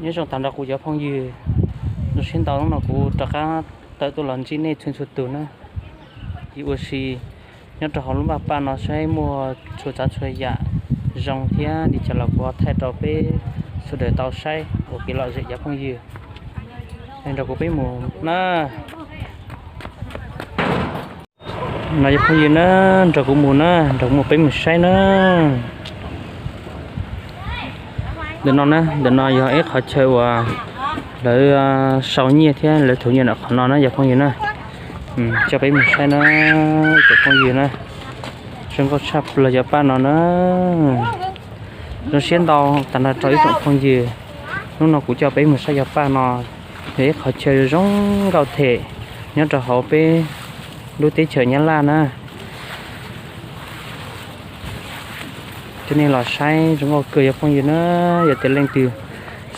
Nyob zoo tag nrho kuv cov phooj ywg, zoo siab ntau hnub no kuv rov qab tawm tuaj los ntsib nej txhua txhua tus na. Ces ua si nyob rau hauv lub npaj paj no saib muaj txhua tsav txhua yam zoo thiab li cas los kuv ho thaij rau peb sawv daws tau saib ua kev lom zem cov phooj ywg. Nrog kuv peb mus na. No cov phooj ywg na, nrog kuv mus na, nrog kuv mus peb mus saib na. Ntawm no na, ntawm no yog ib qhov chaw uas lawv sau nyiaj thiab lawv thov nyiaj ntawm qhov no na cov phooj ywg na. Coj peb mus saib na, cov phooj ywg na. Zoo nkauj tshaj plaws cov paj no na. Zoo siab ntau tag nrho rau ib tsoom phooj ywg. Hnub no kuv coj peb mus saib cov paj no, yog ib qhov chaw zoo nkauj them nyob rau hauv peb lub teb chaws Nyab Laj na. Coj nej los saib zoo nkauj kawg cov phooj ywg na. Yog tias leej twg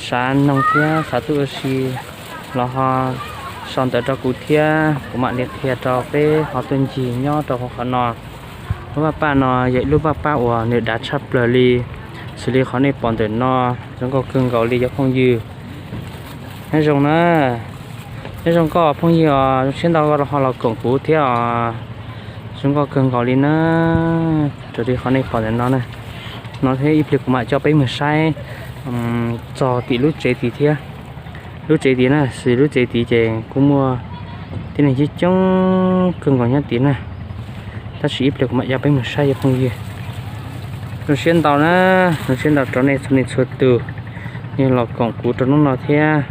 xav noog thiab xav tuaj ua si los ho sau ntawv rau kuv thiab kuv mam li qhia rau peb ho tuaj ncig nyob rau hauv qhov no. Lub npaj paj no yog ib lub npaj paj uas nws dav tshaj plaws li, xws li qhov nej pom ntawm no, zoo nkauj kawg nkaus li cov phooj ywg. Nyob zoo na, nyob zoo koj phooj ywg os, zoo siab ntau ho los koom kuv thiab os. Zoo nkauj kawg nkaus li na. Raws li qhov nej pom ntawm no na, no thiab ib pliag kuv mam coj peb mus saib txog tim lub tsev tid thiab. Lub tsev tid na, xws lub tsev tid ces kuj muaj tib neeg coob coob kawg nkaus nyob tid na. Tab sis ib pliag kuv mam coj peb mus saib cov phooj ywg. Zoo siab ntau na, zoo siab ntau rau nej txhua leej txhua tus, nej los koom kuv rau hnub no thiab.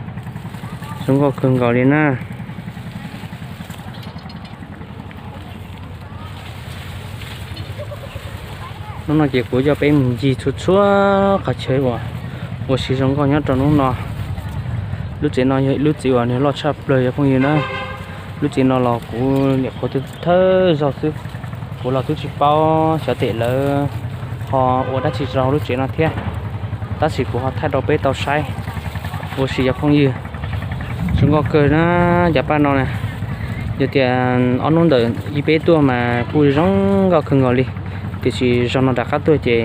Zoo nkauj kawg nkaus li na. Hnub no ces kuv coj peb mus ncig txhua txhua qhov chaw uas ua si zoo nkauj nyob rau hnub no. Lub tsev no yog lub tsev uas nws loj tshaj plaws cov phooj ywg na. Lub tsev no los kuv nyuam qhuav thawj zaug xwb, kuv los twb tsis paub xyov tes lawv ho ua dab tsi rau lub tsev no thiab. Tab sis kuv ho thaij rau peb tau saib ua si cov phooj ywg. Zoo nkauj kawg na, cov paj no na. Yog tias ob hnub ntawm ib peb tuaj mas kuj zoo nkauj kawg nkaus li, tiam sis zaum no rov qab tuaj ces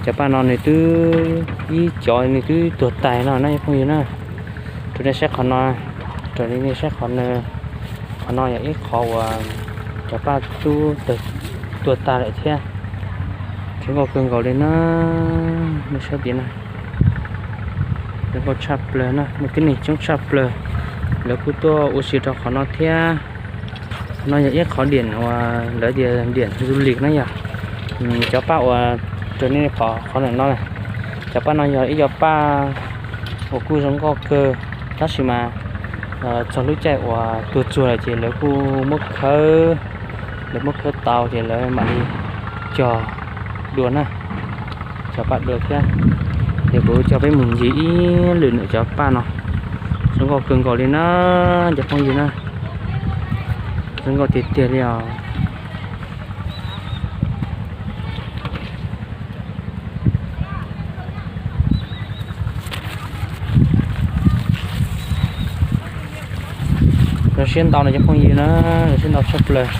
cov paj no nws twb, ib cov nws twb tuag tas no na cov phooj ywg na. Rau nej saib qhov no, raws li nej saib qhov no, qhov no yog ib qhov uas cov paj twb tuag tas lawm thiab. Zoo nkauj kawg nkaus li na, nej saib tid na. Zoo nkauj tshaj plaws na, muaj tib neeg coob tshaj plaws, lawv kuj tuaj ua si rau qhov no thiab. Qhov no yog ib qhov diam uas lawv tias diam du lịch na yog, cov paj uas raws nej pom qhov ntawm no, cov paj no yog ib co paj uas kuj zoo nkauj kawg, tab sis mas txog lub caij uas tuag tsuag lawm ces lawv kuj muab khawb, lawv muab khawb tau ces lawv mam li cog dua na, cog paj dua thiab. Ces kuv coj peb mus ncig ib lwm ntawm cov paj no. Zoo nkauj kawg nkaus li na, cov phooj ywg na, zoo nkauj tiag tiag li os. Zoo siab ntau no cov phooj ywg na, zoo siab ntau tshaj plaws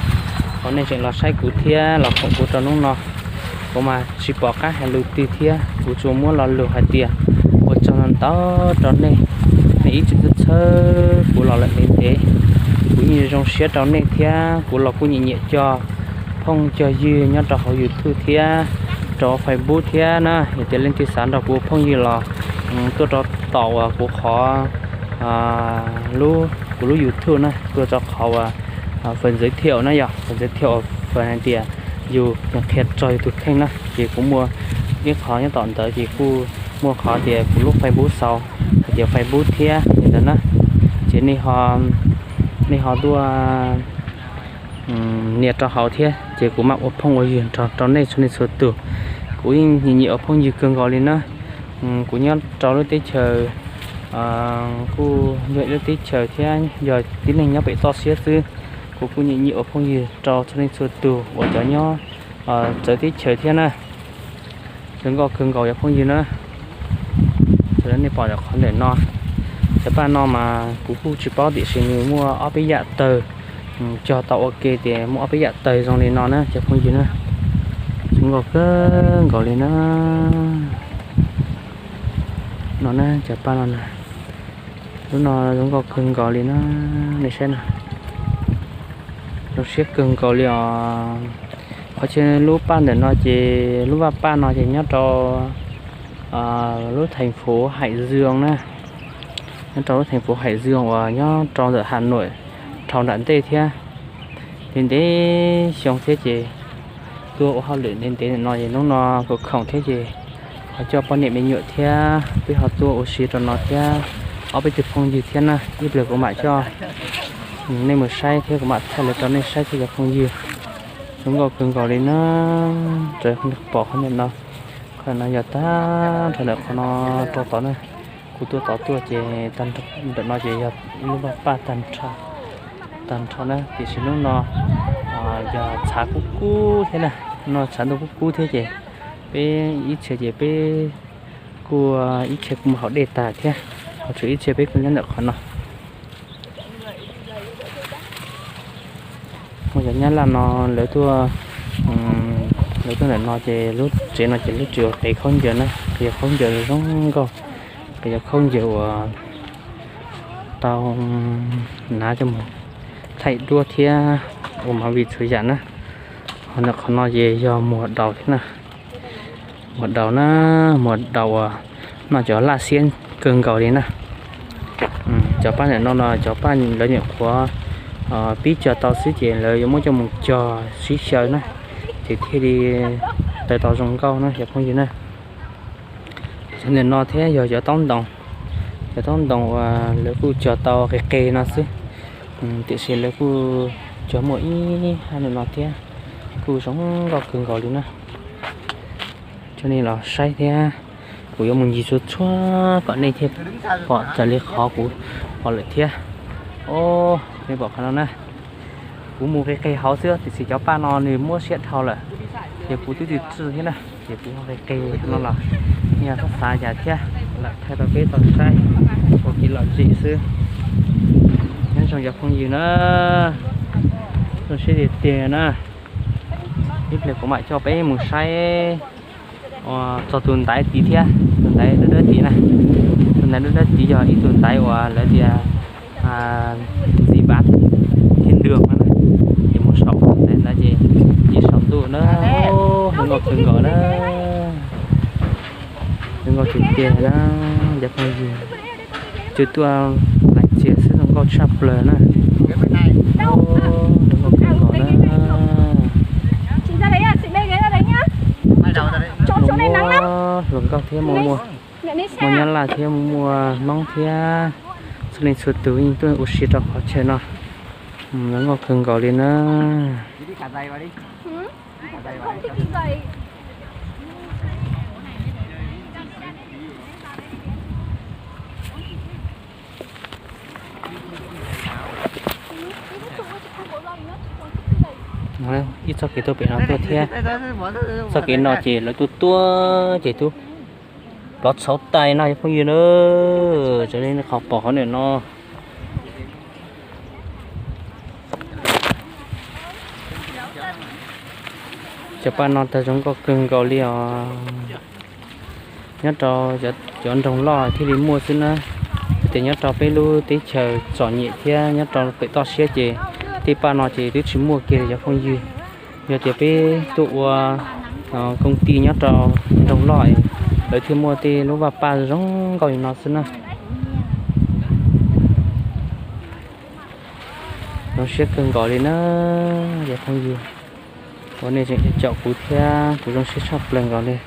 uas nej tseem los saib kuv thiab los koom kuv rau hnub no. Kuv mas tsis pom qab hais lus twg thiab, kuv tsuas muab lo lus hais tias ua tsaug ntau ntau rau nej, nej ib txwm txhawb txhawb kuv los lawm ntev ntev. Kuv yeej zoo siab rau nej thiab kuv los kuj nyiam nyiam cov phooj cov ywg nyob rau hauv YouTube thiab rau Facebook thiab na. Yog tias leej twg xav nrog kuv ua phooj ywg los tuaj rau tom uas kuv qhov, kuv lub YouTube na, tuaj rau qhov uas phần giới thiệu na yog phần giới thiệu, phần hais tias yus qhia txog yus tus kheej na, ces kuv muaj ib qhov nyob tom ntawd ces kuj muaj qhov tias kuv lub Facebook sau hais tias Facebook thiab li ntawd na. Ces nej ho tuaj nias rau hauv thiab ces kuv mam ua phooj ua ywg nrog rau nej txhua leej txhua tus. Kuv yeej nyiam nyiam ua phooj ywg kawg nkaus li na. Kuv nyob rau lub teb chaws, kuj yog ib lub teb chaws thiab yog tib neeg nyob pem toj siab xwb. Kuv kuj nyiam nyiam ua phooj ywg rau txhua leej txhua tus uas cov nyob txawv teb chaws thiab na. Zoo nkauj kawg nkaus cov phooj ywg na. Sawv daws nej pom qhov ntawm no, cov paj no mas kuv kuj tsis paub tiam sis nws muaj ob peb yam tawg, cog tau ua ke tias muaj ob peb yam tawg zoo li no na cov phooj ywg na. Zoo nkauj kawg nkaus li na. No na cov paj no na. Lub no zoo nkauj kawg nkaus li na, nej saib na. Zoo siab kawg nkaus li os. Qhov chaw lub paj ntawm no ces lub vaj paj no ces nyob rau lub theem fuv Hais Zoo na, nyob rau lub theem fuv Hais Zoo uas nyob rau ntawm Has Nuam dhau nram ntej thiab. Ntev ntev xyoo thiab ces tuaj ua hauj lwm ntev ntev no es hnub no kuv khoom thiab ces ho coj poj niam me nyuam thiab peb ho tuaj ua si rau no thiab. Ob peb tug phooj ywg thiab na, ib pliag kuv mam coj nej mus saib thiab kuv mam thaij los rau nej saib thiab cov phooj ywg. Zoo nkauj kawg nkaus li na. Raws pom qhov ntawm no, qhov no yog tag nrho ntawm qhov no rau tod na. Kuv tuaj tod tuaj ces ntawm no ces yog ib lub vaj paj tag nrho na, tiam sis hnub no yog tshav kub kub thiab na, no tshav ntuj kub kub thiab ces peb ib txhia ces peb kuj ib txhia kuj mus haus dej tas thiab, ho tshuav ib txhia peb kuj nyob ntawm qhov no. Muaj cov nyab laj no lawv tuaj, lawv tuaj ntawm no ces lub tsev no ces lub tsev uas qev khaub ncaws na, qev khaub ncaws zoo nkauj, qev cov khaub ncaws uas tau hnav coj mus thaij duab thiab ua movie txhua yam na. Ho ntawm qhov no ces yog muag daus thiab na. Muag daus na, muag daus uas noj cov laj xiab kawg nkaus li na. Cov paj ntawm no no cov paj lawv nyuam qhuav pib cog tau xwb ces lawv yuav muab coj mus cog sib xyaw na, ces thiaj li tawg tau zoo nkauj na cov phooj ywg na. Cov ntawm no thiab yog cov taub ntoos, cov taub ntoos uas lawv kuj cog tau qis qis no xwb, tiam sis lawv kuj cog muaj ib hab ntawm no thiab, kuj zoo nkauj kawg nkaus li na. Coj nej los saib thiab, kuv yuav mus ncig txhua txhua kom nej thiaj pom raws li qhov kuv pom lawm thiab. Os, nej pom qhov no na, kuv mus qis qis hauv xwb tiam sis cov paj no nws muab siab dhau lawm, ces kuv twb tsis txwj thiab na, ces kuv qis qis no los yog xav xav cas thiab, lam thaij rau peb tau saib ua kev lom zem xwb. Nyob zoo cov phooj ywg na, zoo siab tiag tiag na. Ib pliag kuv mam coj peb mus saib txog tus ntaiv tid thiab, tus ntaiv dawb dawb tid na. Tus ntaiv dawb dawb tid yog ib tug ntaiv uas lawv tias ntxiv vaj thiab nrog no na, ces mus saum tus ntaiv ntawd ces ib saum ntuj na, zoo nkauj kawg nkaus na. Zoo nkauj tiag tiag na, cov phooj ywg. Cua tuaj lais txias xwb zoo nkauj tshaj plaws na. Zoo nkauj kawg nkaus na. Muaj hluas nkauj thiab muaj, muaj nyab laj thiab muaj hmoob thiab, txhua leej txhua tus yeej tuaj ua si rau qhov chaw no. Zoo nkauj kawg nkaus li na. Ib txoj kev tuaj pem no tuaj thiab. Txoj kev no ces lawv tuaj tuaj ces twb plov txhauv tais no cov phooj ywg na. Raws li qhov pom qhov ntawm no. Cov paj no tag zoo nkauj kawg nkaus li os. Nyob rau cov nroog loj thiaj li muaj xwb na. Tias nyob rau peb lub teb chaws txom nyem thiab nyob rau pem toj siab ces tej paj no ces twb tsis muaj kiag li cov phooj ywg. Yog tias peb tuaj ua koom tij nyob rau nroog loj, lawv thiaj muaj tej lub vaj paj zoo nkauj li no xwb na. Zoo siab kawg nkaus li na, cov phooj ywg, uas nej tseem caum kuv thiab, kuv zoo siab tshaj plaws nkaus li.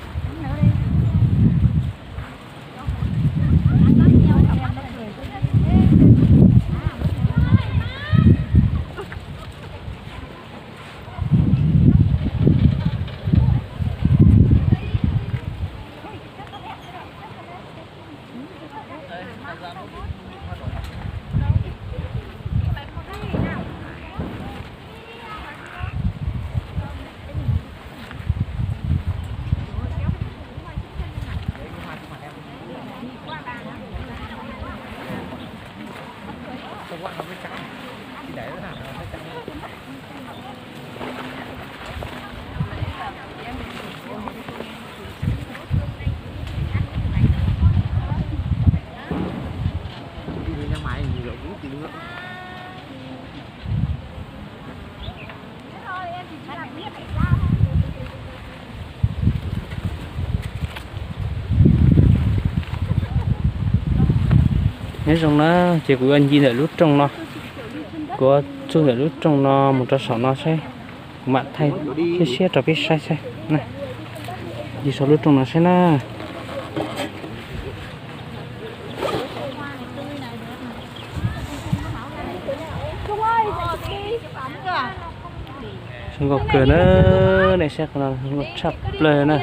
Nyob zoo na, ces kuv yuav ncig ntawm lub rooj no, kuv yuav txug ntawm lub rooj no mus rau saum no saib, kuv mam thaij siab siab rau peb saib saib. Ncig saum lub rooj no saib na. Zoo nkauj kawg na, nej saib qhov no zoo nkauj tshaj plaws na.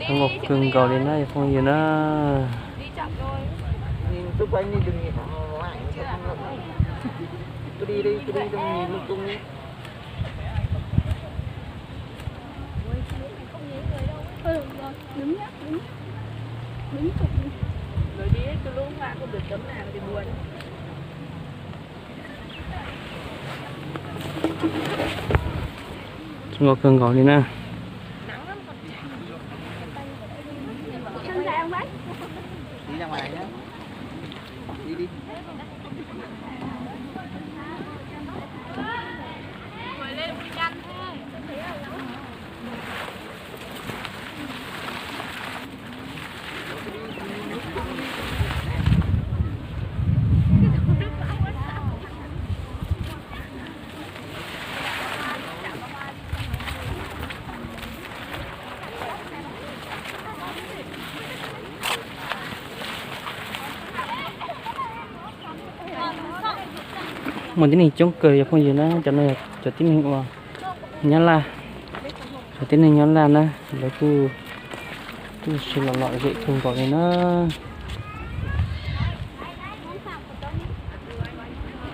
Zoo nkauj kawg nkaus li na cov phooj ywg na. Zoo nkauj kawg nkaus li na. Muaj tib neeg coob kawg yog phooj ywg na, cov no yog cov tib neeg uas Nyab Laj, cov tib neeg Nyab Laj na, lawv kuj, kuj sib los lom zem kawg nkaus li na.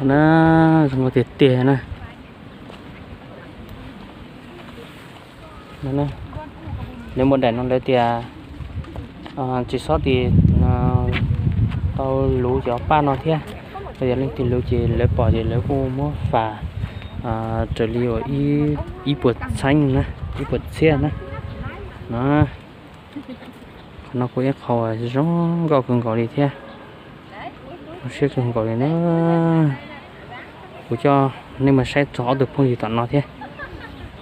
Na, zoo nkauj tiag tiag na. Lawv muaj daim no lawv tias tsis txhob tis tau luv cov paj no thiab, yog leej twg luv ces lawv pom ces lawv kuj muab phạt raws li uas ib puas txhiab na, ib puas txhiab na. Qhov no kuj ib qho zoo nkauj kawg nkaus li thiab, zoo siab kawg nkaus li na. Kuv coj nej mus saib txog ob tug phooj ywg tom no thiab.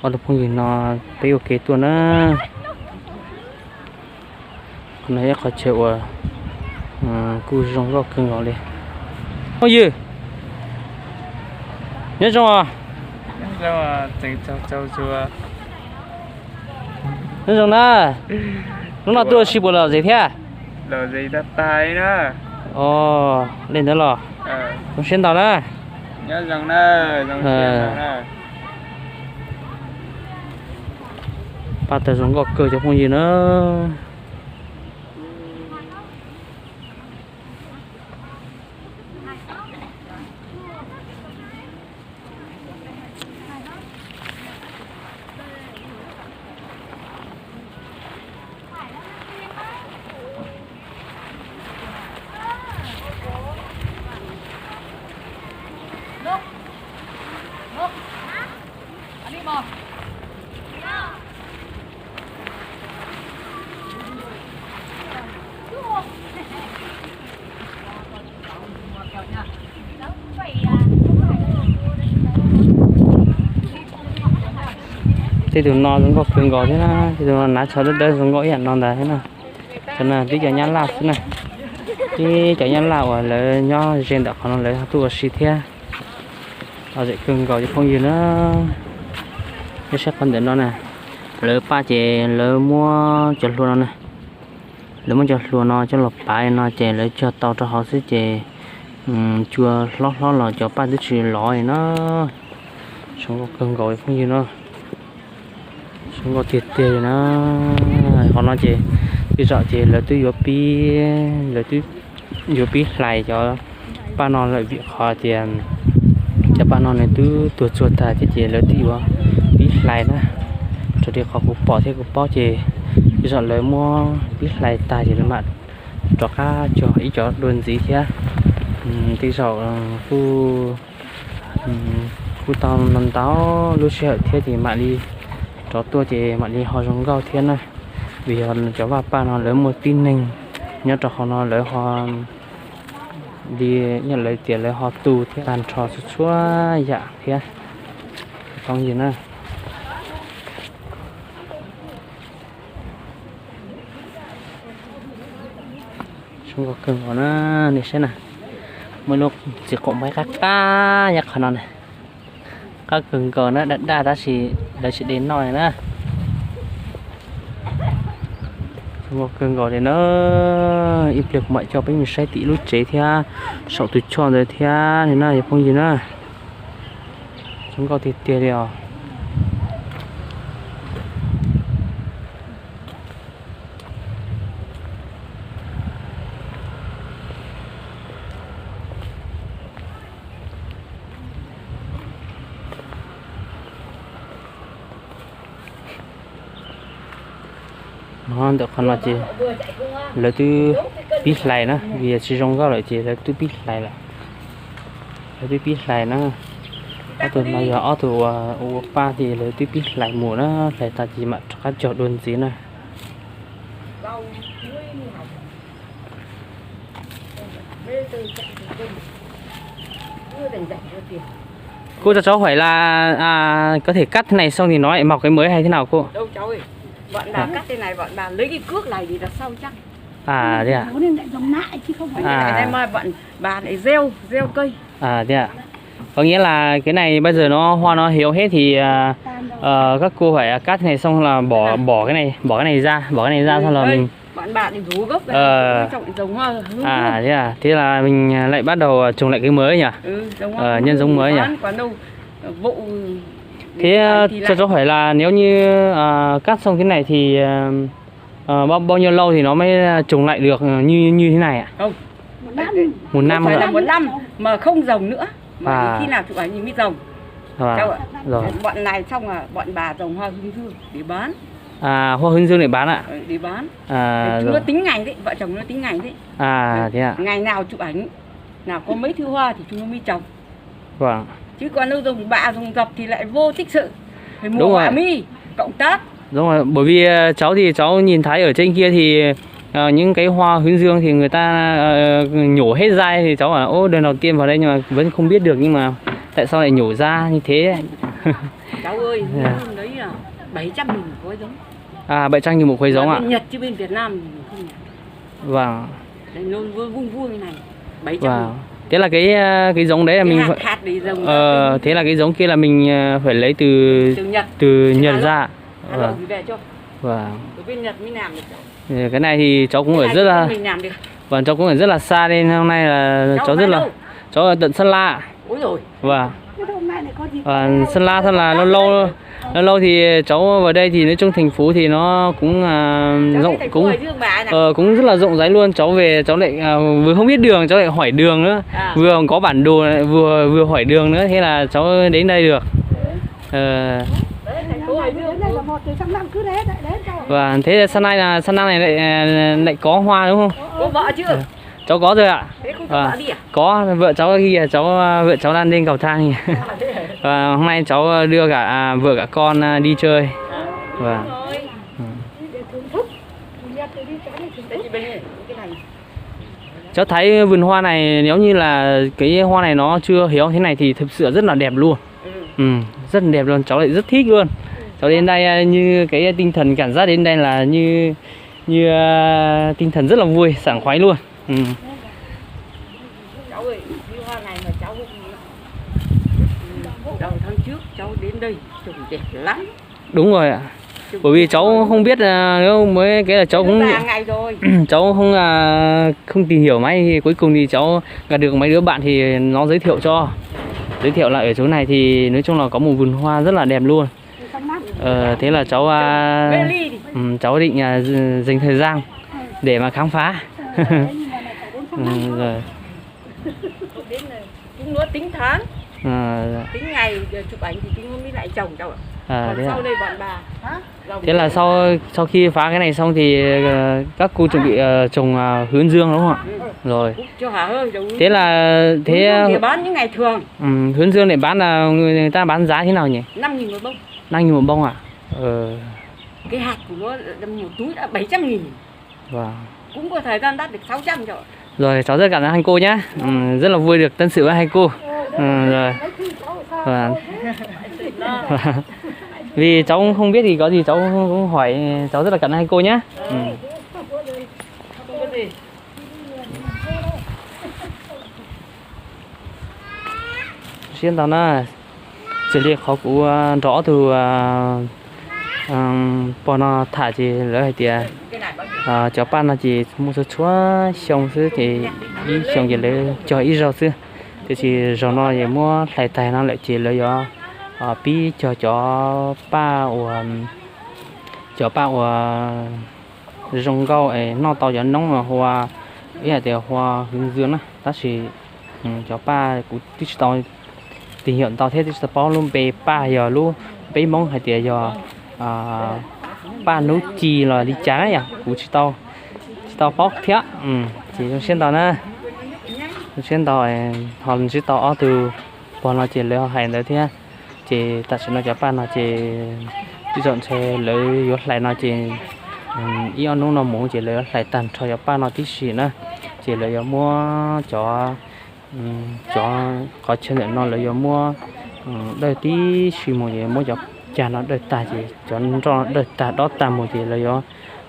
Ob tug phooj ywg no peb ua ke tuaj na. Qhov no yog qhov chaw uas kuj zoo nkauj kawg nkaus li. Phooj ywg, nyob zoo os. Nyob zoo na. Hnub no tuaj ua si puas lom zem thiab? Os, li ntawd los zoo siab ntau na. Paj tawg zoo nkauj kawg cov phooj ywg na. Tej tus no zoo nkauj kawg nkaus thiab na, tej tus no hnav tsho dawb dawb zoo nkauj ib yam no ntag thiab na. Cov no twb cov nyab laj xwb na, twb cov nyab laj uas lawv nyob ze ntawm qhov no lawv tuaj ua si thiab. Lom zem kawg nkaus cov phooj ywg na. Nej saib qhov ntawm no na, lawv paj ces lawv muab cov hlua no na, lawv muab cov hlua no coj los pav li no ces lawv cog tau rau hauv xwb ces cua hlob hlob los cov paj twb tsis lov li na. Zoo nkauj kawg nkaus cov phooj ywg na. Zoo nkauj tiag tiag li na. Qhov no ces tej zaum ces lawv twb yuav pib, lawv twb yuav pib hlais cov paj no lawm vim qhov tias cov paj no nws twb tuag tsuag tag thiab ces lawv twb yuav pib hlais na. Raws li qhov kuv pom thiab kuv paub ces tej zaum lawv muab pib hlais tag ces lawv mam rov qab cog ib cov dua ntxiv thiab. Tej zaum kuj, kuj tau ntau lub sij hawm thiab ces mam li rov tuaj ces mam li ho zoo nkauj thiab na. Vim yog cov vaj paj no lawv muaj tib neeg nyob rau hauv no lawv ho li lawv tias lawv ho tu thiab tag nrho txhua txhua yam thiab. Phooj ywg na. Zoo nkauj kawg nkaus na, nej saib na, muaj lub txiv qaum npaib qab qab nyob qhov no na. Qab kawg nkaus na, daj daj tab sis lawv tsis de noj na. Zoo nkauj kawg nkaus li na. Ib pliag kuv mam coj peb mus saib tim lub tsev thiab saum tus choj ntawd thiab na cov phooj ywg na. Zoo nkauj tiag tiag li os. No ntawm qhov no ces lawv twb pib hlais na, vim tsis zoo nkauj lawm ces lawv twb pib hlais lawm. Lawv twb pib hlais na. Ob tug no yog ob tug ua paj ces lawv twb pib hlais mus na, hlais tas ces mam rov qab cog dua ntxiv na. Cô cho cháu hỏi là à, có thể cắt thế này xong thì nó lại mọc cái mới hay thế nào cô? Đâu cháu ơi, bọn bà cắt thế này, bọn bà lấy cái cuốc này thì là sau chắc. À, thế à? Cái này mà bọn bà lại gieo, gieo cây. À, thế à? Có nghĩa là cái này bây giờ nó hoa nó héo hết thì à, ờ, các cô phải cắt thế này xong là bỏ bỏ cái này, bỏ cái này ra, bỏ cái này ra xong là mình Bọn bà thì rú gốc ra, Ờ. Trồng trồng hoa hướng À, thế à? Thế là mình lại bắt đầu trồng lại cái mới nhỉ? Ừ, trồng hoa Ờ, nhân hướng giống mới nhỉ? Bán còn đâu, vụ Thế này thì cho lại cháu hỏi là nếu như à, cắt xong thế này thì à, à, bao, bao nhiêu lâu thì nó mới trồng lại được như như thế này ạ? Không. Một năm Không phải là nữa. Một năm mà không trồng nữa. Mà À. Khi nào chụp ảnh thì mới trồng. À, Cháu ạ. Rồi. Bọn này xong là bọn bà trồng hoa hướng dương để bán. À, hoa hướng dương để bán ạ? Ừ, để bán. À, Chúng nó rồi. Tính ngày đấy, vợ chồng nó tính ngày đấy. À, thế ạ. Ngày nào chụp ảnh, nào có mấy thứ hoa thì chúng nó mới trồng. Vâng. Chứ còn nó trồng bạ trồng dọc thì lại vô tích sự. Phải mua Đúng họa rồi. Mi, cộng tác. Đúng rồi, bởi vì ờ, cháu thì cháu nhìn thấy ở trên kia thì ờ, những cái hoa hướng dương thì người ta ờ, nhổ hết dây thì cháu bảo ô, lần đầu tiên vào đây nhưng mà vẫn không biết được nhưng mà tại sao lại nhổ ra như thế. Cháu ơi, Dạ. Hướng đấy là bảy trăm nghìn một khối giống. À, bảy trăm nghìn một khối Mà giống ạ? Bên Nhật chứ bên Việt Nam thì mình không nhập. Vâng. Đấy, nó vuông vuông như này, bảy trăm Vâng. Thế là cái ờ, cái giống đấy là Cái mình hạt, phải- hạt đấy giống Ờ, thế là cái giống kia là mình ờ, phải lấy từ Từ Nhật. Từ Hà Nhật Nội. Ra. Hà Nội Vâng. Gửi về cho. Vâng. Ở bên Nhật mới làm được cháu. Cái này thì cháu cũng Cái ở này rất thì là mình làm được. Vâng, cháu cũng ở rất là xa nên hôm nay là Cháu cháu rất ở là đâu? Cháu ở tận Sơn La. Ôi rồi. Vâng. Cái hôm nay lại có gì Vâng, Sơn La thật là lâu lâu lâu lâu thì cháu vào đây thì nói chung thành phố thì nó cũng à, Cháu rộng thấy thành phố cũng Hải Dương mà nhỉ? Ờ, cũng rất là rộng rãi luôn. Cháu về cháu lại à, vừa không biết đường cháu lại hỏi đường nữa. À. Vừa có bản đồ lại vừa vừa hỏi đường nữa, thế là cháu đến đây được. Ờ. Đấy, thành phố Hải Dương. Cái này là một từ sang năm cứ thế đấy, đấy, cháu. Vâng, thế là sáng nay là sáng năm này lại à, lại có hoa đúng không? Có vợ chưa? Cháu có rồi ạ. Thế không cho vợ đi à? Có, vợ cháu kia, cháu vợ cháu đang lên cầu thang kìa. Và hôm nay cháu đưa cả à, vợ cả con à, đi chơi. Và ừ. Cháu thấy vườn hoa này nếu như là cái hoa này nó chưa héo thế này thì thực sự rất là đẹp luôn. Ừ, rất là đẹp luôn, cháu lại rất thích luôn. Cháu đến đây à, như cái tinh thần cảm giác đến đây là như như à, tinh thần rất là vui, sảng khoái luôn. Ừ. Cháu ơi, cái hoa này mà cháu đầu tháng trước cháu đến đây trồng đẹp lắm. Đúng rồi ạ. Bởi vì cháu không biết à, nếu mới cái là cháu Đến cũng ba ngày rồi. Cháu không à, không tìm hiểu máy thì cuối cùng thì cháu gặp được mấy đứa bạn thì nó giới thiệu cho. Giới thiệu là ở chỗ này thì nói chung là có một vườn hoa rất là đẹp luôn. Ờ, thế là cháu à, Mê ly. Ừ, cháu định à, d- dành thời gian để mà khám phá. Ừ, rồi. Đến là chúng nó tính tháng, À, dạ. Tính ngày giờ chụp ảnh thì chúng nó mới lại trồng cháu ạ. À, Còn thế ạ. Sau đây bọn bà Thế là sau sau khi phá cái này xong thì ờ, các cô chuẩn bị ờ, trồng ờ, hướng dương đúng không ạ? Rồi. Cũng chưa hả hơi giống Thế là thế Hướng Dương thì bán những ngày thường. Ừ, hướng dương để bán là người, người ta bán giá thế nào nhỉ? Năm nghìn một bông. Năm nghìn một bông à? Ờ. Cái hạt của nó một túi đã bảy trăm nghìn. Vâng. Cũng có thời gian đắt được sáu trăm triệu. Rồi, cháu rất cảm ơn hai cô nhé. Ừ, rất là vui được tâm sự với hai cô. Ừ, rồi. Vâng. Vì cháu cũng không biết thì có gì cháu cũng hỏi, cháu rất là cảm ơn hai cô nhé. Ừ. Không có gì. Siab ntau na, txawm li qhov kuv nrog ob tug pog no tham ces lawv hais tias cov paj no ces muaj txhua txhua xyoo xwb ces ib xyoo ces lawv cog ib zaug xwb. Tiam sis zaum no es muab hlais tag no lawm ces lawv yuav pib cog cov paj uas, cov paj uas zoo nkauj es noj tau cov noob hu ua, ib hais tias hu ua hwv ntxwg na, tab sis cov paj kuv twb tsis tau tìm hiểu ntau thiab twb tsis tau paub lub npe paj yog lub npe Hmoob hais tias yog paj nub ci los li cas na yom, kuv tsis tau, tsis tau paub thiab. Ces zoo siab ntau na, zoo siab ntau ho ntsib tau ob tug pog no ces lawv ho hais ntawd thiab. Ces tam sim no cov paj no ces twb txog ntshe lawv yuav hlais no ces ib ob hnub no mus ces lawv yuav hlais tag nrho cov paj no tib si na. Ces lawv yuav muab cov, cov qhov chaw ntawm no lawv yuav muab dawj tib si mus, ces muab cov cag no dawj tag ces cov nroj dawj tag dob tag mus ces lawv yuav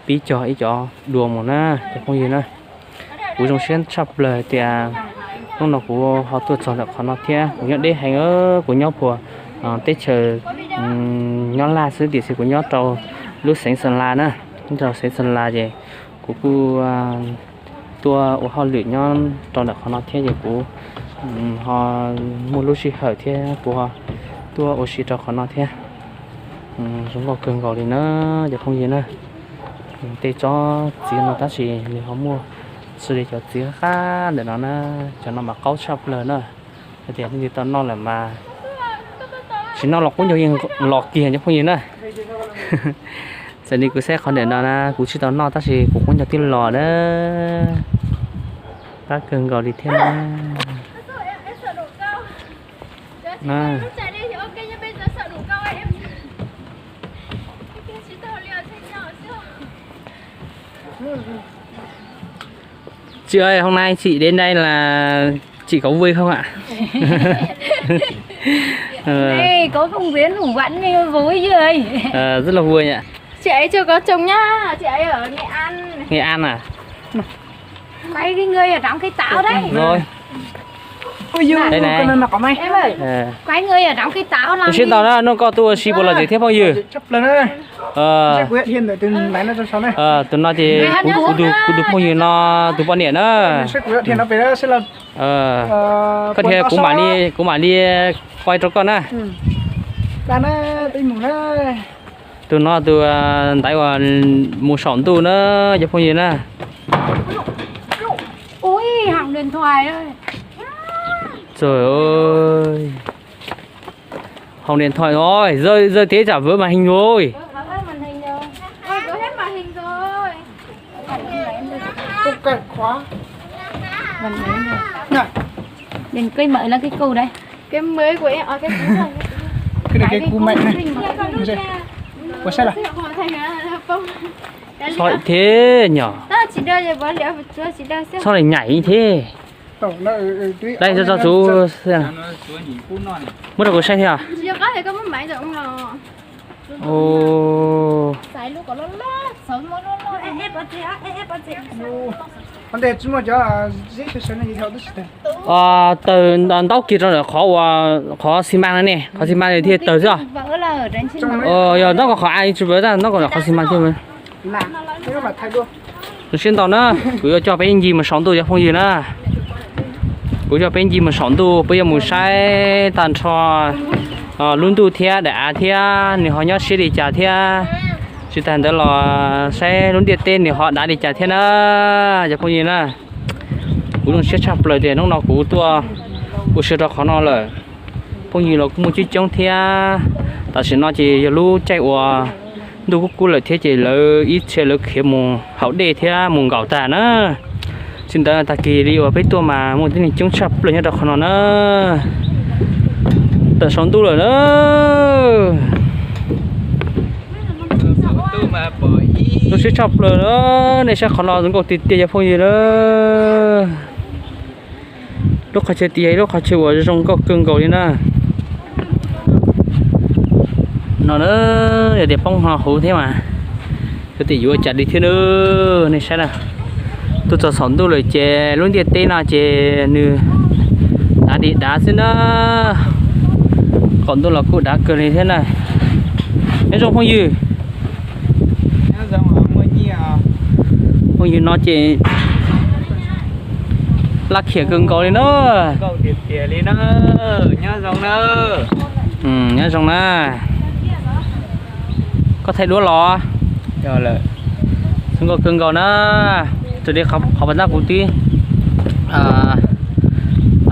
pib cog ib cov dua mus na cov phooj ywg na. Kuv zoo siab tshaj plaws tias hnub no kuv ho tuaj txog ntawm qhov no thiab. Kuv nyob deb heev, kuv nyob puag teb chaws nyob Laj xwb tiam sis kuv nyob rau lub xeev Xeem Las na, nyob rau xeev Xeem Las ces kuv kuj tuaj ua hauj lwm nyob rau ntawm qhov no thiab ces kuv ho muaj lub sij hawm thiab kuv ho tuaj ua si rau qhov no thiab. Zoo nkauj kawg nkaus li na cov phooj ywg na. Tej tsob txiv no tab sis nws ho muaj xws li cov txiv qab ntawm no na, cov no mas qaub tshaj plaws na. Hais tias leej twg tau noj lawm mas tsis noj los qub ncaug yeej los kiag cov phooj ywg na. Txawm li kuv saib qhov ntawm no na kuv tsis tau noj tab sis kuv qub ncaug twb los na. Qab kawg nkaus li thiab na. Chị ơi, hôm nay chị đến đây là chị có vui không ạ? Đây, có công viên Hùng Vãn nên vui chứ ơi. Ờ, rất là vui ạ. Chị ấy chưa có chồng nhá, chị ấy ở Nghệ An. Nghệ An à? Quay cái người ở trong cái táo đấy. Rồi. Ui, ui, đây này. Em ơi, quay người ở trong cái táo là. Sib ntaus na, hnub no koj tuaj ua si puas lom zem thiab phooj ywg? Tus no ces kuv tus phooj ywg no tus poj niam na. Koj thiaj kuv mam li, kuv mam li quay rau koj na. Tus no tus ntaiv uas mus saum ntuj na cov phooj ywg na. Ui, hỏng điện thoại rồi. Trời ơi. Hỏng điện thoại rồi, rơi, rơi thế chả vỡ màn hình rồi. Ôi, vỡ hết màn hình rồi. Không cần khóa. Đèn cây mới là cái cũ đấy. Cái mới của em, à, cái cũ là cái cũ. Cái này cái cũ mạnh này. Ủa sao là? Sao lại thế nhỉ? Sao lại nhảy như thế? Đây cho, cho chú xem. Muab rau kuv saib thiab. Ồ. Tawg ntaub kiag rau ntawm qhov uas qhov xi mas no ne, qhov xi mas thiaj tawg xwb. Yog ntaub ko qhov av tsis vwm, ntaub ko qhov xi mas thiaj. Zoo siab ntau na, kuv yuav coj peb ncig mus saum ntuj cov phooj ywg na. Kuv coj peb ncig mus saum ntuj, peb yuav mus saib tag nrho lub ntuj thiab daim av thiab nws ho nyob siab li cas thiab. Tsis tas ntawd los saib lub ntiaj teb nws ho dav li cas thiab na, cov phooj ywg na. Kuv zoo siab tshaj plaws tias hnub no kuv tuaj ua si rau qhov no lawm. Phooj ywg los kuj muaj coob coob thiab. Tam sim no ces yog lub caij uas ntuj kub kub lawm thiab ces lawv ib txhia lawv khiav mus haus dej thiab mus nkaum tag na. Tsis ntawd tag kis li uas peb tuaj mas muaj tib neeg coob tshaj plaws nyob rau qhov no na. Tawm saum ntuj lawm na. Zoo siab tshaj plaws na, nej saib qhov no zoo nkauj tiag tiag cov phooj ywg na. Lub qhov chaw tias yog ib lub qhov chaw uas zoo nkauj kawg nkaus li na. No na, yog tias poob ho huv thiab mas, yog tias yuav ua cas li thiab na, nej saib na. Tuaj txog saum ntuj lawm ces lub ntiaj teb no ces nws dav li dav xwb na. Pom ntuj los kuj dav kawg li thiab na. Nyob zoo phooj ywg. Phooj ywg no ces laj khiam kawg nkaus li na. Nyob zoo na. Koj thaij duab los? Zoo nkauj kawg nkaus na. Raws li qhov pas tab kuv twb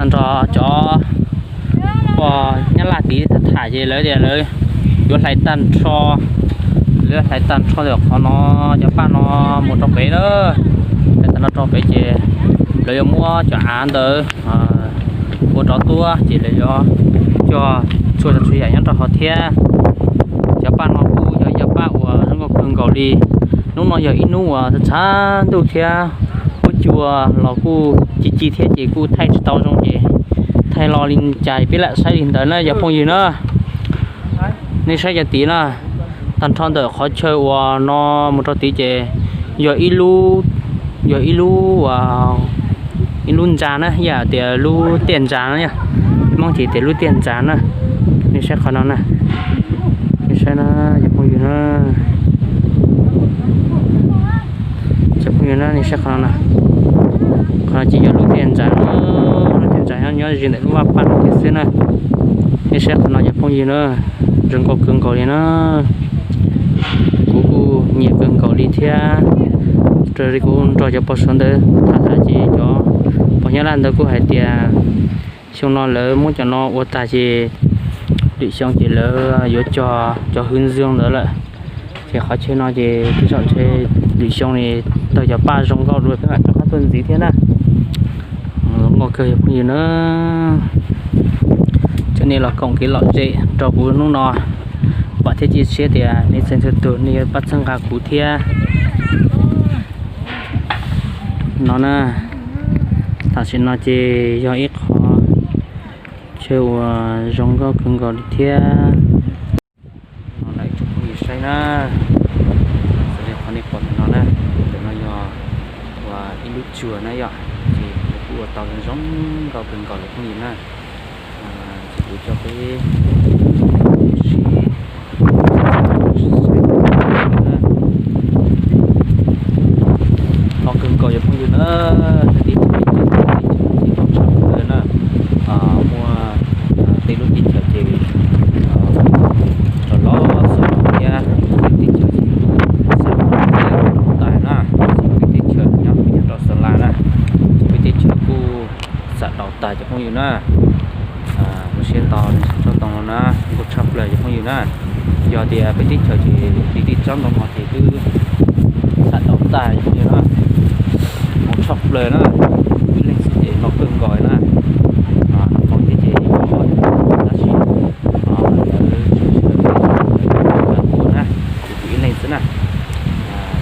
nrog cov pog Nyab Laj tid tham tham ces lawv tias lawv yuav hlais tag nrho, lawv yuav hlais tag nrho ntawm qhov no, cov paj no mus rau pem na. Hlais tag nrho rau pem ces lawv yuav muab cov av ntawd ua rov tuaj ces lawv yuav cog txhua tsav txhua yam nyob rau hauv thiab. Cov paj no kuj yog ib co paj uas zoo nkauj kawg nkaus li. Hnub no yog ib hnub uas txhav ntuj thiab, huab cua los kuj ci ci thiab ces kuj thaij tsis tau zoo ces thaij los li cas peb lam saib li ntawd na cov phooj ywg na. Nej saib cov tid na, tag nrho ntawm qhov chaw uas no mus rau tid ces yog ib lub, yog ib lub, ib lub ntxa na, yam tias lub tiaj ntxa na, Hmoob ces tias lub tiaj ntxa na. Nej saib qhov no na, nej saib na cov phooj ywg na. Cov phooj ywg na, nej saib qhov no na. Qhov no ces yog lub tiaj ntxa, lub tiaj ntxa nyob ze ntawm lub vaj paj no thiab xwb na. Nej saib qhov no cov phooj ywg na, zoo nkauj kawg nkaus li na. Kuv kuj nyiam kawg nkaus li thiab. Raws li kuv nrog cov pog sawv ntawd tham tham ces cov pog Nyab Laj ntawd kuj hais tias xyoo no lawv muab cov no ua tag ces lwm xyoo ces lawv yuav cog cov hwv ntxwg ntawd lawm. Ces qhov chaw no ces tej zaum ntshe lwm xyoo ne tawg cov paj zoo nkauj dua peb mam rov qab tuaj ntxiv thiab na. Zoo nkauj kawg cov phooj ywg na. Cov nej los koom kev lom zem rau kuv hnub no, vam thiab cia siab tias nej txhua txhua tus nej yuav pab txhawb nqa kuv thiab. No na, tam sim no ces yog ib qho chaw uas zoo nkauj kawg nkaus li thiab. No na, ib tsoom phooj ywg saib na, xws li qhov nej pom ntawm no na, ntawm no yog uas ib lub tsuag na yom, ces kuv kuj ua tau zoo nkauj kawg nkaus li phooj ywg na. Ces kuv coj peb sib no kawg nkaus cov phooj ywg na, tib tib tib tshaj plaws na, muaj tej lub teb chaws ces los los xwb thiab, tej lub teb chaws ces xam tas na, peb teb chaws nyob peb nyob rau Xa Las na, peb teb chaws kuj xam daus tas cov phooj ywg na. Lub siab ntau tsob ntoo no na, nkauj tshaj plaws cov phooj ywg na. Yog tias peb teb chaws ces tib tib tsob ntoo no ces twb xam daus tas cov phooj ywg na. Hmoov tshaj plaws na, ib leeg xwb ces no kawg nkaus na. Hmoov thiab ces tab sis lawv tsis ua na, ces kuv ib leeg xwb na.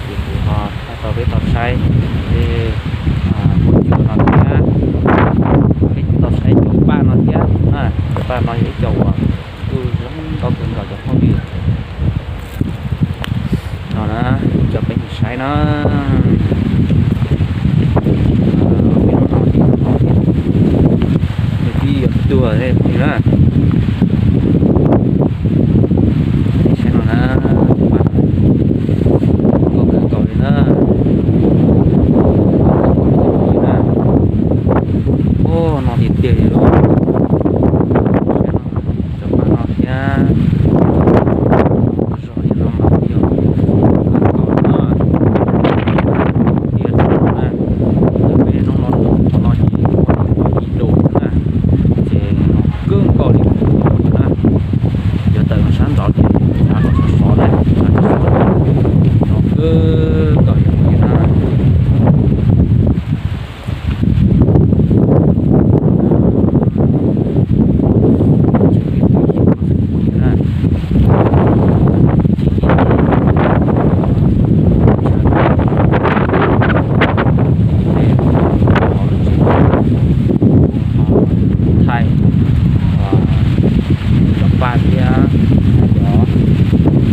Ces kuv ho thaij rau peb tau saib tej huab cua no thiab, peb tau saib cov paj no thiab na. Cov paj no yog ib co uas kuj zoo nkauj kawg nkaus cov phooj ywg. No na, kuv coj peb mus saib na. Peb hnub no ces nws twb yuav tuag li phooj ywg na. Saib no na, nkauj kawg nkaus li na. Ub, no tiag tiag li lauj. Saib no, cov paj no thiab. Zog li no mas yog kawg nkaus na. Tiag rau na, peb hnub no qhov no ces ua tau yim dua na, ces no kawg nkaus li na. Yog tawm sab nraud ces av los sov sov na, no kawg nkaus li na. Thaij cov paj thiab cov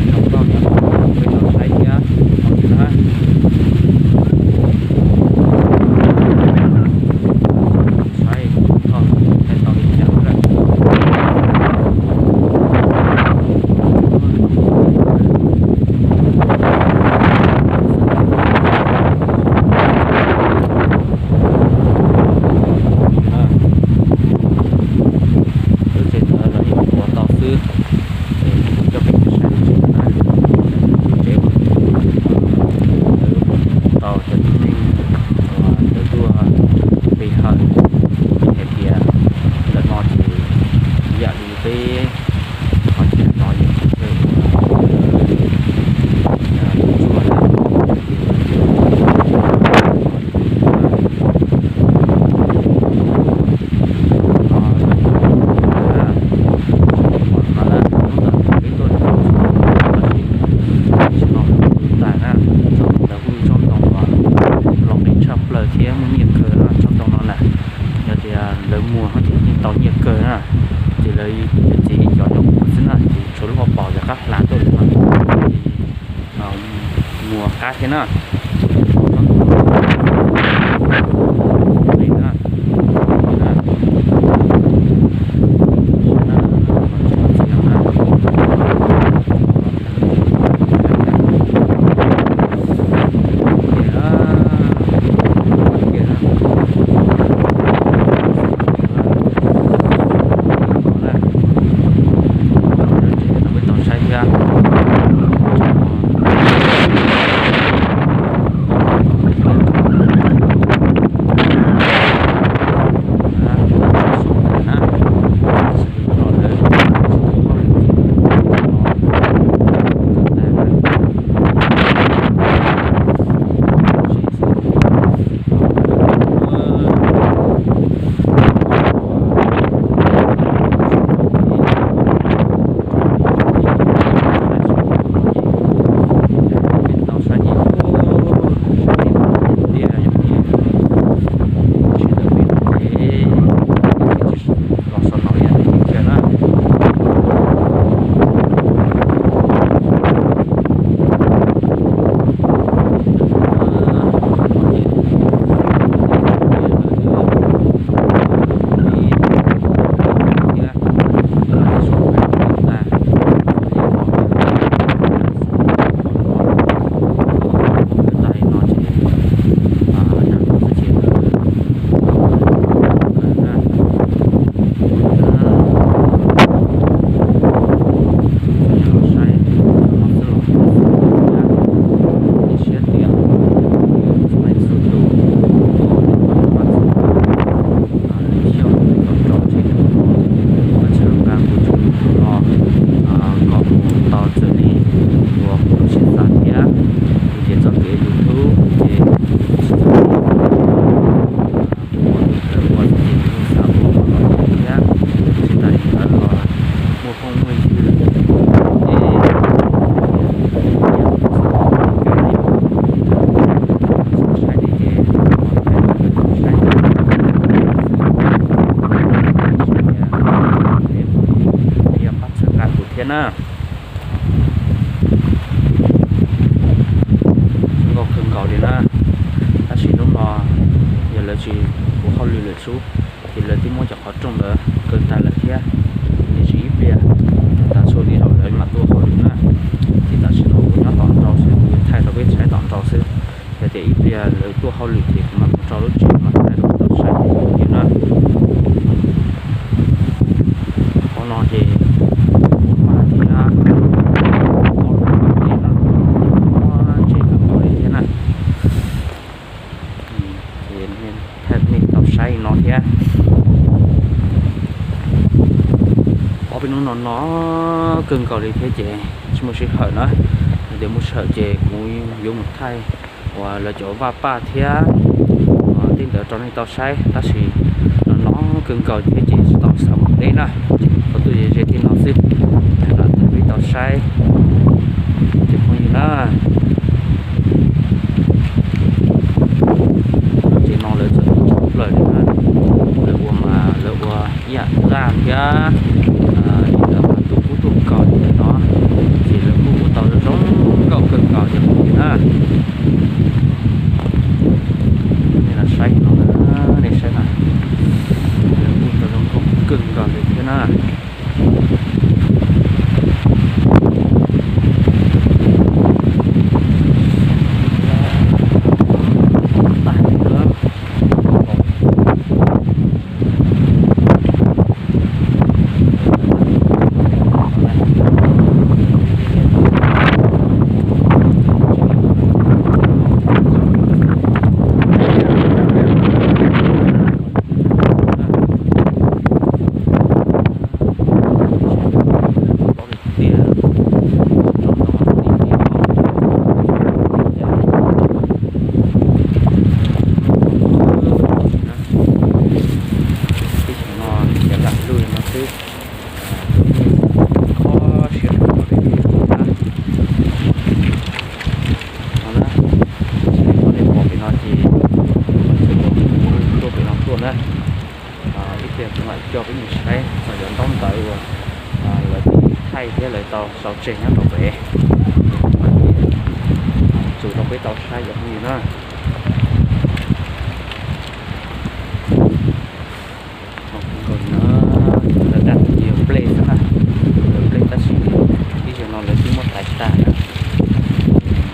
zoo nkauj nyob rau peb tau saib thiab no na. mus qab thiab na. Los so no yog tiag tiag na. Kom mus tau txawm li uas kuv lub siab xav thiab kuv ces txoj kev YouTube ces kuv tsis txawj ua, kuv ua txoj kev kuv xav ua kom los thiab, tsis tas li ntawd los muaj phooj muaj ywg ces saib li ces saib yog pab txhawb nqa kuv thiab na. Zoo nkauj kawg nkaus li na. Tab sis hnub no yog lawv tsis ua hauj lwm lawm xwb, ces lawv twb muab cov qhov rooj ntawd kaw tag lawm thiab. Tiam sis ib pliag tas txhua li zaum lawv mam tuaj hauj lwm na. Ces tam sim no kuv nyob tom nraud xwb, kuv thaij rau peb saib tom nraud xwb. Yog tias ib pliag lawv tuaj hauj lwm ces kuv mam mus rau lub tsev mam thaij rau tau saib li na. Qhov no ces kuv mas thiab ob lub no ces muaj ntses kawg nkaus li thiab na. Ces thaij nej tau saib no thiab. Ob peb hnub no no kawg nkaus li thiab ces tsis muaj sij hawm na. Yog tias muaj sij hawm ces kuv yuav mus thaij uas lawv cov vaj paj thiab tej ntawd rau nej tau saib, tab sis no no kawg nkaus thiab ces tsis tau xav mus deb na, ces kuv tuaj ze ze tej no xwb, no thiaj peb tau saib. Ces phooj ywg na, ces no lawv txawm tshaj plaws li na, lawv ua mas lawv ua ib yam zaj thiab ib yam mas tus kub tuaj nkaus li no, ces lawv kuj ua tau zoo nkauj kawg nkaus li na. Nej los saib no na, nej saib na, lawv kuj ua tau zoo nkauj kawg nkaus li thiab na. Tias rau no tib xyoo no ces lam lug li no xwb, kho siab rau qhov peb tus na. No na, nej pom pem no ces kuv tuaj pem no tuaj na. Ib pliag kuv mam coj peb mus saib txog cov ntaub ntawv uas lawv thaij thiab lawv tau sau tseg nyob rau pem. Ces kuv mam li tso Peb tau saib cov phooj ywg na. Nkaus no, lawv dam tus yog nplej xwb na, lawv nplej tab sis ib zaug no lawv twb muab hlais tag na.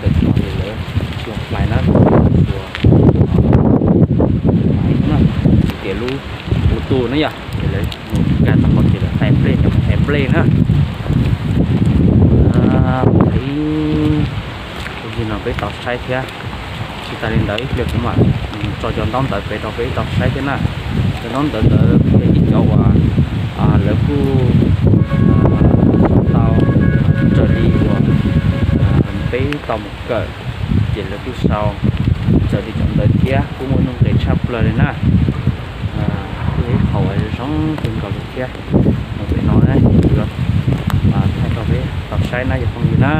Ntawm no ces lawv tsis yog hlais na, lawv tsuas hlais na, tsis tias lub tus na yom, ces lawv mus nkag tau qhov ces lawv hlais nplej, cov hlais nplej na. Ib tus yig no peb tau saib thiab. Tsis tas li ntawd ib pliag kuv mam tso cov ntaub ntawv pem rau peb tau saib thiab na. Cov ntaub ntawv ntawd yog ib cov uas lawv kuj sau tau raws li uas peb tau mus kawm, ces lawv kuj sau raws li cov ntawd thiab kuj muaj nuj nqis tshaj plaws li na. Kuj yog ib qho uas zoo kawg nkaus li thiab. Mus pem no na, kuv yuav thaij rau peb tau saib na cov phooj ywg na.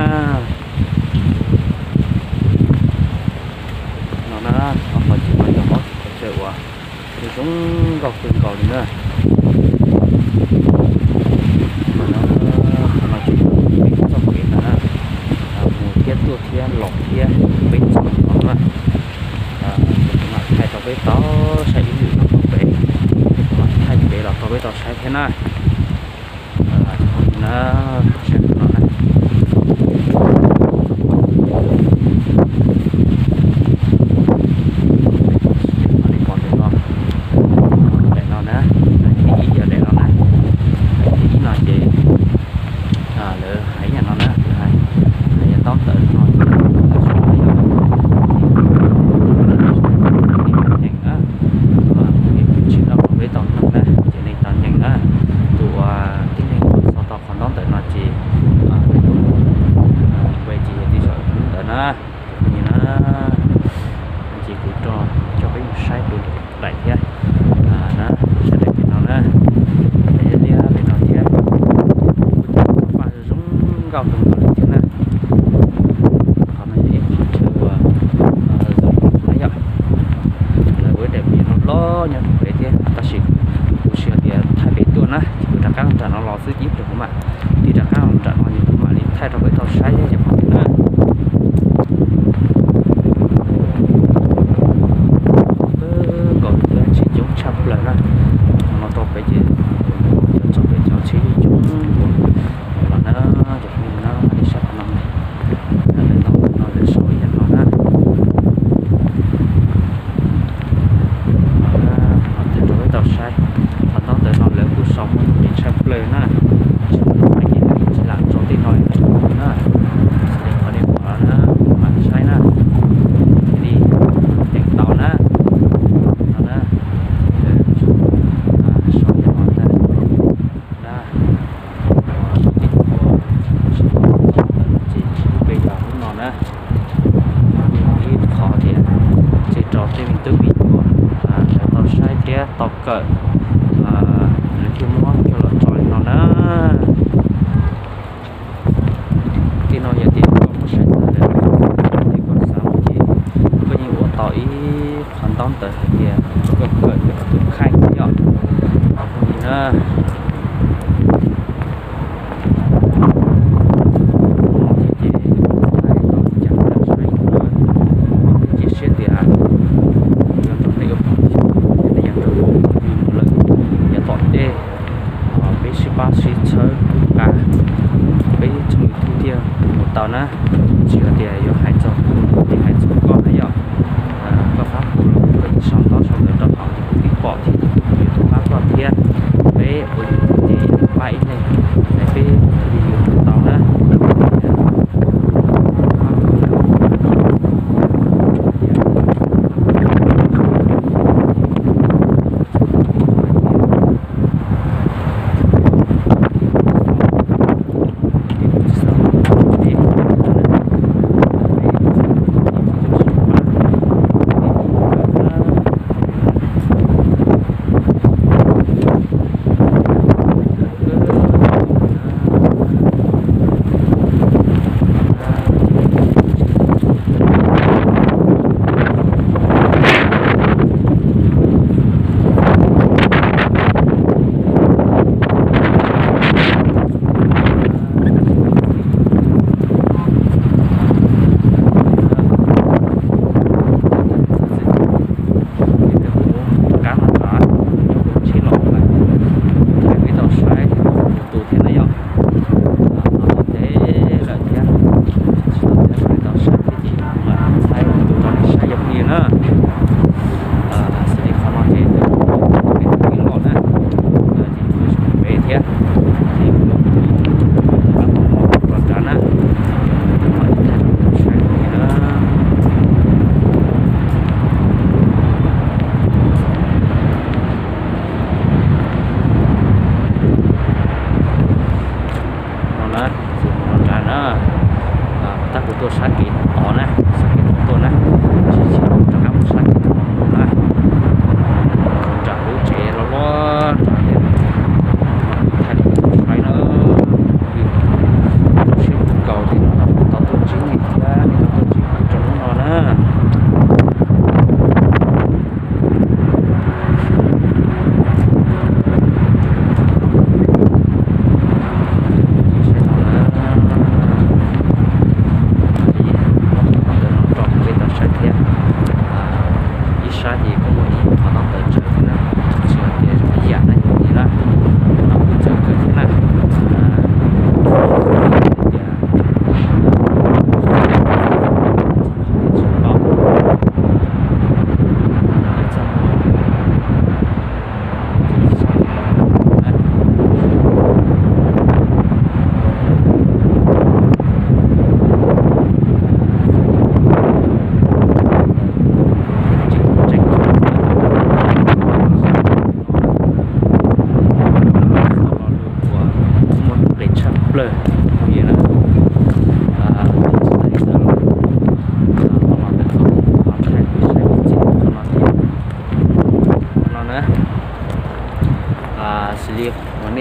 No na, ob qhov chaw no yog ob qhov chaw uas zoo nkauj kawg nkaus li na. No na, qhov no ces peb txoj kev ntawd na, mus thiab tuaj thiab los thiab peb txoj no na. Kuv mam thaij rau peb tau saib ib lwm no pem, kuv mam thaij pem los rau peb tau saib thiab na. Na, saib no na. Li pom ntawm no, daim no na, daim thib ib yog daim no na. Daim thib ib no ces lawv hais yam no na, lawv hais, lawv yog ntaub ntawv no ces lawv suav yog nyeem na, tsis tau rau peb tau mloog na, ces nej tau nyeem na. Tus uas tib neeg uas sau tau qhov ntaub ntawv no ces peb ces yog tib zaug ntawd na. Ces na, ces kuv coj peb mus saib dua daim thiab na, saib daim pem no na, daim liab pem no thiab. Kuj cov paj zoo nkauj kawg nkaus li thiab na. Qhov no yog ib qhov chaw uas zoo na yom, lawv ua ib daim pem no loj nyob rau pem thiab tab sis kuv tsis hais tias thaij pem tuaj na, ces kuv rov qab los nram no los xwb ces ib pliag kuv mam li rov qab los nram no ces kuv mam li thaij rau peb tau saib thiab cov phooj ywg na. Kawg nkaus li thiab tsheb coob tshaj plaws na. No rau pem ces cov txog pem cov tsheb coob nkaus los na, cov phooj ywg na, nej saib qhov no, lawv ntaub ntawv no lawv sau ib yam no na. Thaij rau peb tau saib, qhov ntaub ntawv no lawv kuj sau muaj nuj nqis tshaj plaws na. Tsis muaj nuj nqis ces lawv tsis lam tso tej no li na. Xws li qhov nej pom no na, kuv mam saib na, li nyeem tau na. No na, sau li no ntag na. Tej uas tsis tau qhov ntawd ces peb yog lub no na. Ib qhov tias ces rau tej me tub me nyuam lawv tau saib thiab tau kawm, lawv thiaj muab coj los tso li no na. Tej no yog tias koj muab saib tag lawm, ces koj xav ces koj yeej ua tau ib qhov ntaub ntawv hais tias koj kawm ntawm koj tus kheej thiab yom. Li na, ces tau li cas lawm saib no, ces siab tias yuav nrog nej ua phooj ywg, nej yeej nrog kuv ua phooj ywg mus lawm yav tom ntej. Peb sib pab sib txhawb nqa, peb tsoom YouTube thiaj mus tau na. Tsis yog tias yuav hais txog kuv los kuv yeej hais txog koj na yom. Koj pab kuv los kuv yeej sau ntaub sau ntawv rau hauv ces kuv twb pom thiab kuv yeej pab koj thiab. Peb ua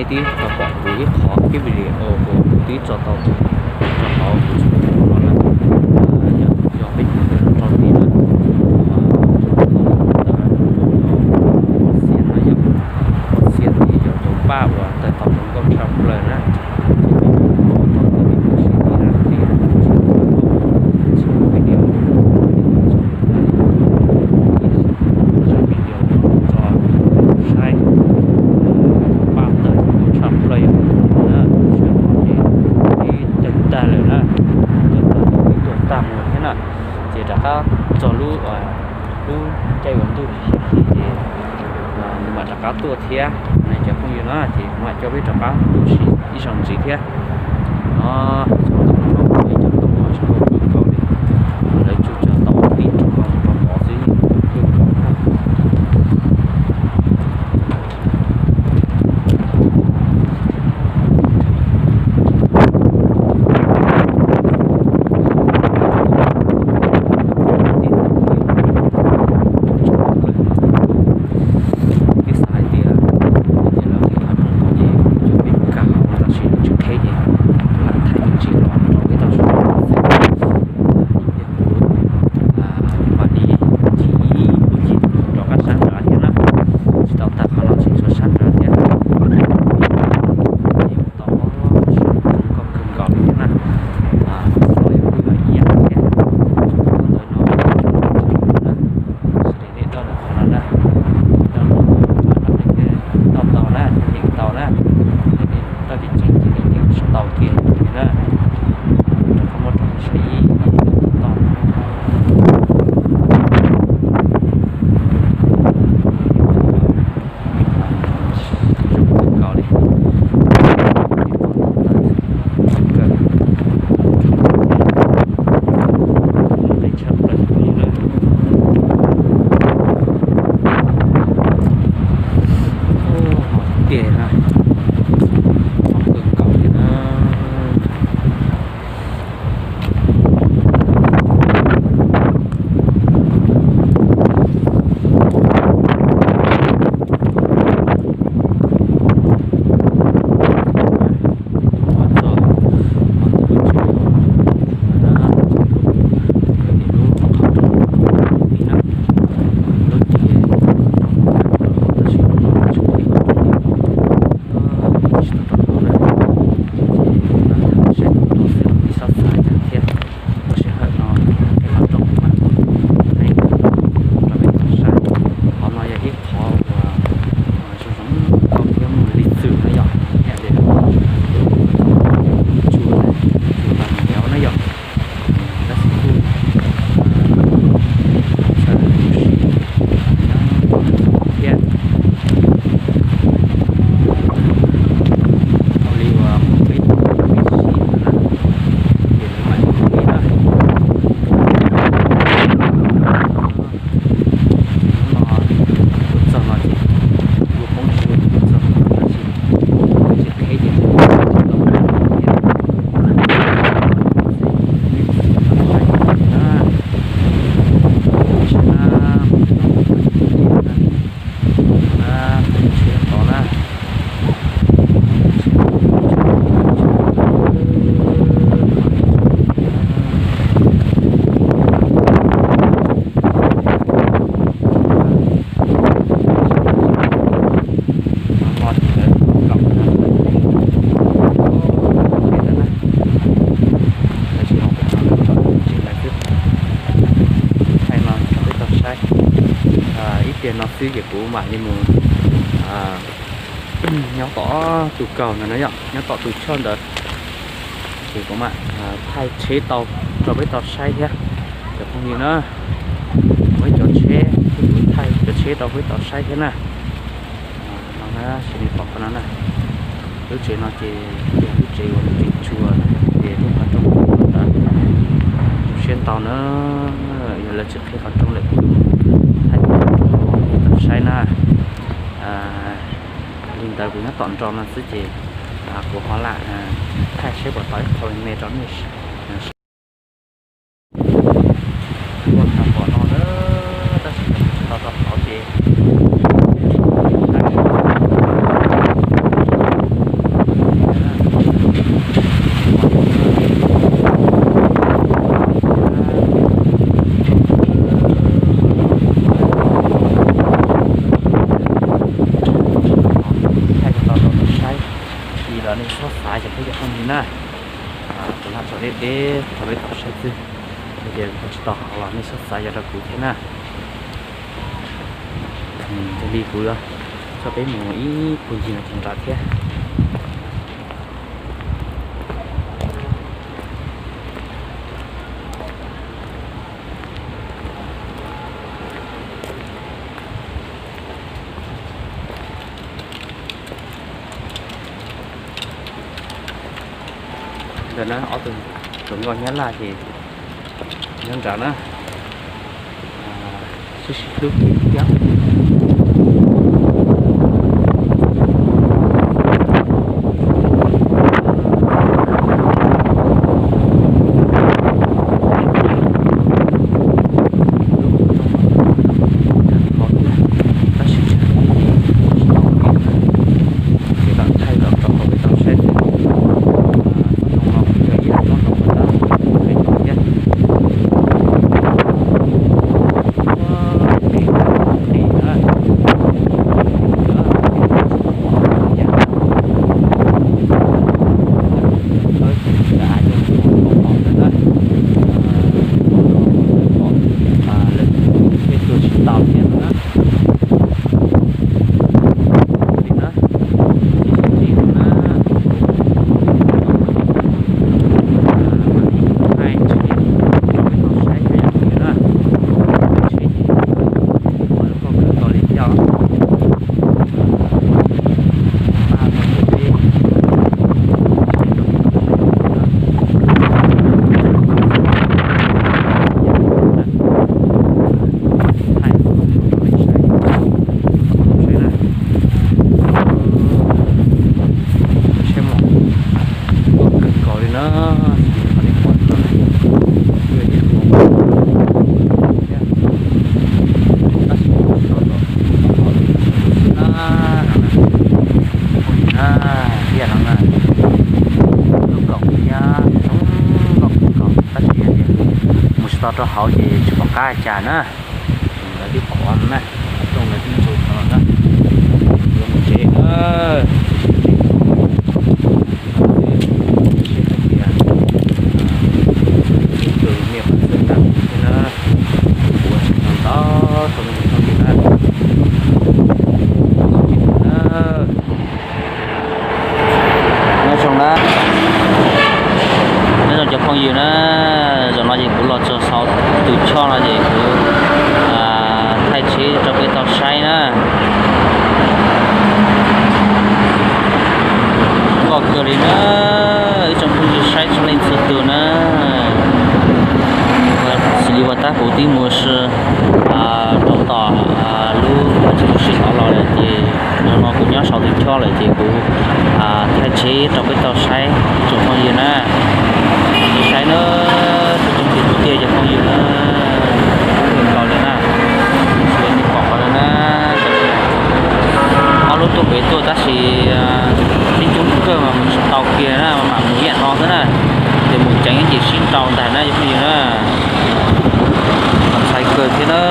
tib tau pom kuv ib qhov kib video uas kuv twb tso tau rau hauv kuv tshooj YouTube no lawm. Yog peb mus rau tid na, ntawd xiab no yog, xiab ces yog cov paj uas tawg tau zoo nkauj tshaj plaws na. Ces peb mus rau tid na, tsis video, tso video tso saib paj tawg zoo nkauj tshaj plaws yom. Ces ib tawg tag lawm na, tawg tag lawm, ib tuag tag mus thiab na. Ces rov qab txog lub, lub caij uas ntuj ces nws mam rov qab tuaj thiab na cov phooj ywg na. Ces kuv mam coj peb rov qab tuaj sim ib zaug ntxiv thiab. No, txog ntawm no kuj muaj ib cov ntoo uas zoo nkauj kawg nkaus li, lawv tsuas tso tau tib tug ntoo rau tod xwb, kawg nkaus na. Twb xav hais tias, hais tias lawv qhib qhov rooj ces cov peb kag hauv no tab sis lawv tsis qhib ces lam thaij me ntsis los rau peb tau saib xwb. Ces kuv mam li ncig ib lub cim rov qab sab nrad thiab na. Tsis tau tag qhov no tseem tshuav sab nrad thiab. Ces mus tau zoo nkauj kawg nkaus li thiab na. Los yog kuj yog ib yam thiab. Ntawm no tsis li nej tau qhov no na, tau tau na, tau na, tau tseeb tsis li nej tsis tau kiag na. Rau qhov muaj rau saib ib tau zoo kawg nkaus li. Kawg, qis tshaj plaws li na. Tiag na, kawg nkaus li na. Ces tus uas txog hauv ntawm lub tsev no, lub qhov rooj no, lub tsev tab sis no tsis qhib qhov rooj li, tsis tau rau hauv na. Ces no tham saib tus rog xwb los tsis txhob xav cas thiab. Lub sij hawm no qhib qhov rooj mas nej rau peb tau saib. Qhov no yog ib qhov uas zoo zoo nkauj thiab muaj lej xwm na yom. Ib yam li lub tsuas, tsuas pas ntev na yom. Tab sis kuj tshaj lawm ib si nyob rau thiab. Ua li uas muaj peb tug ib si na, ces lawv mam li ua li na. Hnub no kuv txog no ces kuv poob siab kuv txog no tab sis kuv tsis qhib ces kuv tau qhib thiab. Saib na, na, tsheb tod na. Ho ces lawv kaum na, lawv tsis los pem no, lawv tsev lawv xwb. Thaij no rau peb tau saib. Ib pliag no xwb ces kuv mam li mus nyob tom tus kaug ntawd na yom, nyob tom tus choj ntawd. Ces kuv mam thaij tsheb tau rau peb tau saib thiab cov phooj ywg na. Muaj ib cov tsheb, kuv thaij cov tsheb rau peb tau saib thiab na. No na, sim li pom qhov no na. Lub tsev no ces yog lub tsev uas lub tsev tsuas, ces lub qhov rooj ntawd zoo siab ntau na. Yog lawv tsis qhib qhov rooj lawm kuv thaij rau peb tau saib na. Li ntawd kuv nyob tom nroog no xwb ces kuv ho lam thaij seb puas tau ib qho me me rau nej saib. Kuj tau pom no na, tab sis tsis tau rau hauv ces, tab sis, Peb rau peb tau saib xwb, yog tias tau tsis tau hauv los nej txhob xav yog rau kuv thiab na. Yog li kuv yuav coj peb mus ib puag ncig no tso nrad thiab. Ntawm na ob tug hluas nkauj Nyab Laj ces nyob nrad na, sib sib hlub kawg thiab. Tab sis tsis tau ib ces tsis tau ib na, ces lam thaij los rau hauv peb tau saib xwb. Tsob ntoo no kuj yog ib yam tsob ntoo ntawm no, qhib thiab. Ua, qis, qis na. Tawm av coj mus ua koj mos ntawd na. Ua koj mos ntawd kom lawv thiaj tua tsis tau thiab no na. Li na, ces sib ntsib no na, mas ib tug thaij tsheb rau peb tau saib cov yam li na, tsheb ces ua koj kawg nkaus li thiab. Pab tau peb, thaij rau nej saib, saib na. Saib mas, kawg nkaus li na, qhov nej pom no, tab sis tsis tau tom qhov xwb na, no na, phooj ywg na, tiaj no na, lub kaum thiab zoo nkauj kawg nkaus, tab sis tias mus tsis tau rau hauv ces tsis pom qab cas na. Lawv twb qhuav no na, rooj lawv twb ntxuav qhuav no na, yuav mus tsev na. Seb hais tias tus niam qhov txwj ntag thiab na, kuv ua tsaug ntau ntau rau nej txhua tus na. Nyob zoo na, nyob zoo cov phooj ywg na, zaum no ces kuv los txog saum tus choj no ces kuv thaij tsheb rau peb tau saib na. Nkauj kawg li na, ib tsoom phooj ywg saib txhua leej txhua tus na. Xws li uas tab kuv twb mus rau tom lub tsheb sim no los lawm ces no kuv nyob saum tus choj lawm ces kuv thaij tsheb rau peb tau saib tsoom phooj ywg na. Saib na, tsoom phooj ywg tiag cov phooj ywg na, kawg nkaus li na. Xws li nej pom qhov no na, ob lub tuaj pem tuaj tab sis tib coob kawg mas mus tsis tau kiag na, mam mus ib yam no xwb na. Ces mus ceev ces sib nrau ntag na cov phooj ywg na. Ntxhais kawg thiab na.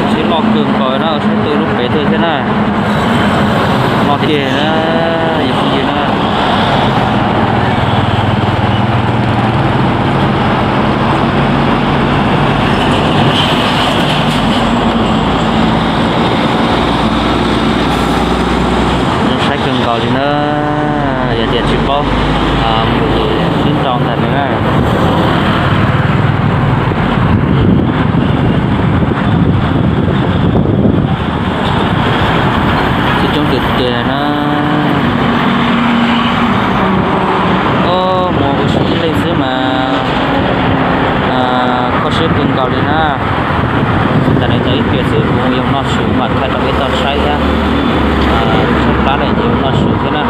Tsheb loj kawg nkaus na, saib twb lub pem tuaj thiab na. Loj tiag na, yog phooj ywg na. Zoo saib kawg nkaus li na, yog tias tsis paub mus sib nrau ntag na. Tsis coob tiag tiag na. Mus ua si ib leeg xwb mas kho siab kawg nkaus li na. Tam no tau ib pliag xwb kuv yuav noj su mam thaij rau peb tau saib thiab. Tshaib plab lawm ces yuav noj su thiab na.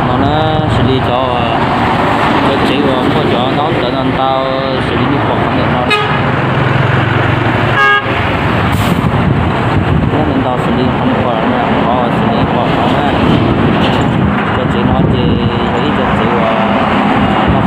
No na, xws li cov, cov tsev uas muaj cov ntaub ntawv ntau ntau, xws li nej pom qhov ntawm no. Ntaub ntawv ntau xws li qhov nej pom no, qhov xws li nej pom no na. Cov tsev no ces yog ib cov tsev uas noj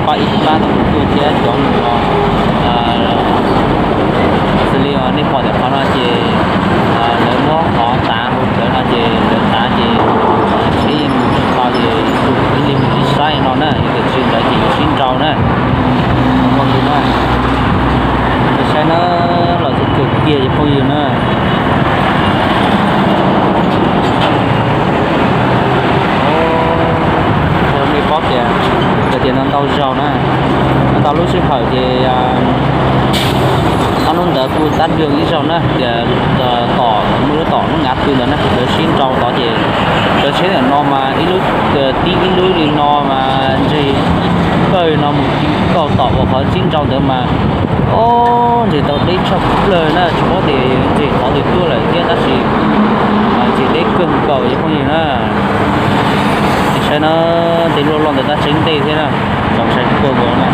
Pab ib plab tuaj thiab cov mus no, xws li nej pom ntawm qhov no ces lawv muab qhov tav hauv plawv no ces lawv tav ces tsheb yeej mus tsis tau ces ib leeg mus ib sab no na, yog tias tsis ntawd ces yuav sib nrau na. Phooj ywg na, saib na, los txog kiag ces phooj ywg na. Nej paub tias, yog tias no ntau zaus na, no ntau lub sij hawm ces ob hnub ntawd kuj tab dua ib zaug na, tias tom, muaj lub tom lub ngav tw ntawd na, lawv sib nrau tod ces cov tsheb ntawm no mas ib lub tib ib lub li no mas ntseg ib pawg no mus kaum tom uas qhov sib nrau ntawd mas, o, ntseg tau deb tshaj plaws na, tsis paub tias ntseg qhov twg tuaj lawm thiab tab sis ntseg deb kawg nkaus cov phooj ywg na. Saib na, tej luaj loj ntawd tab tseeb ntej thiab na, tau saib kawg nkaus na.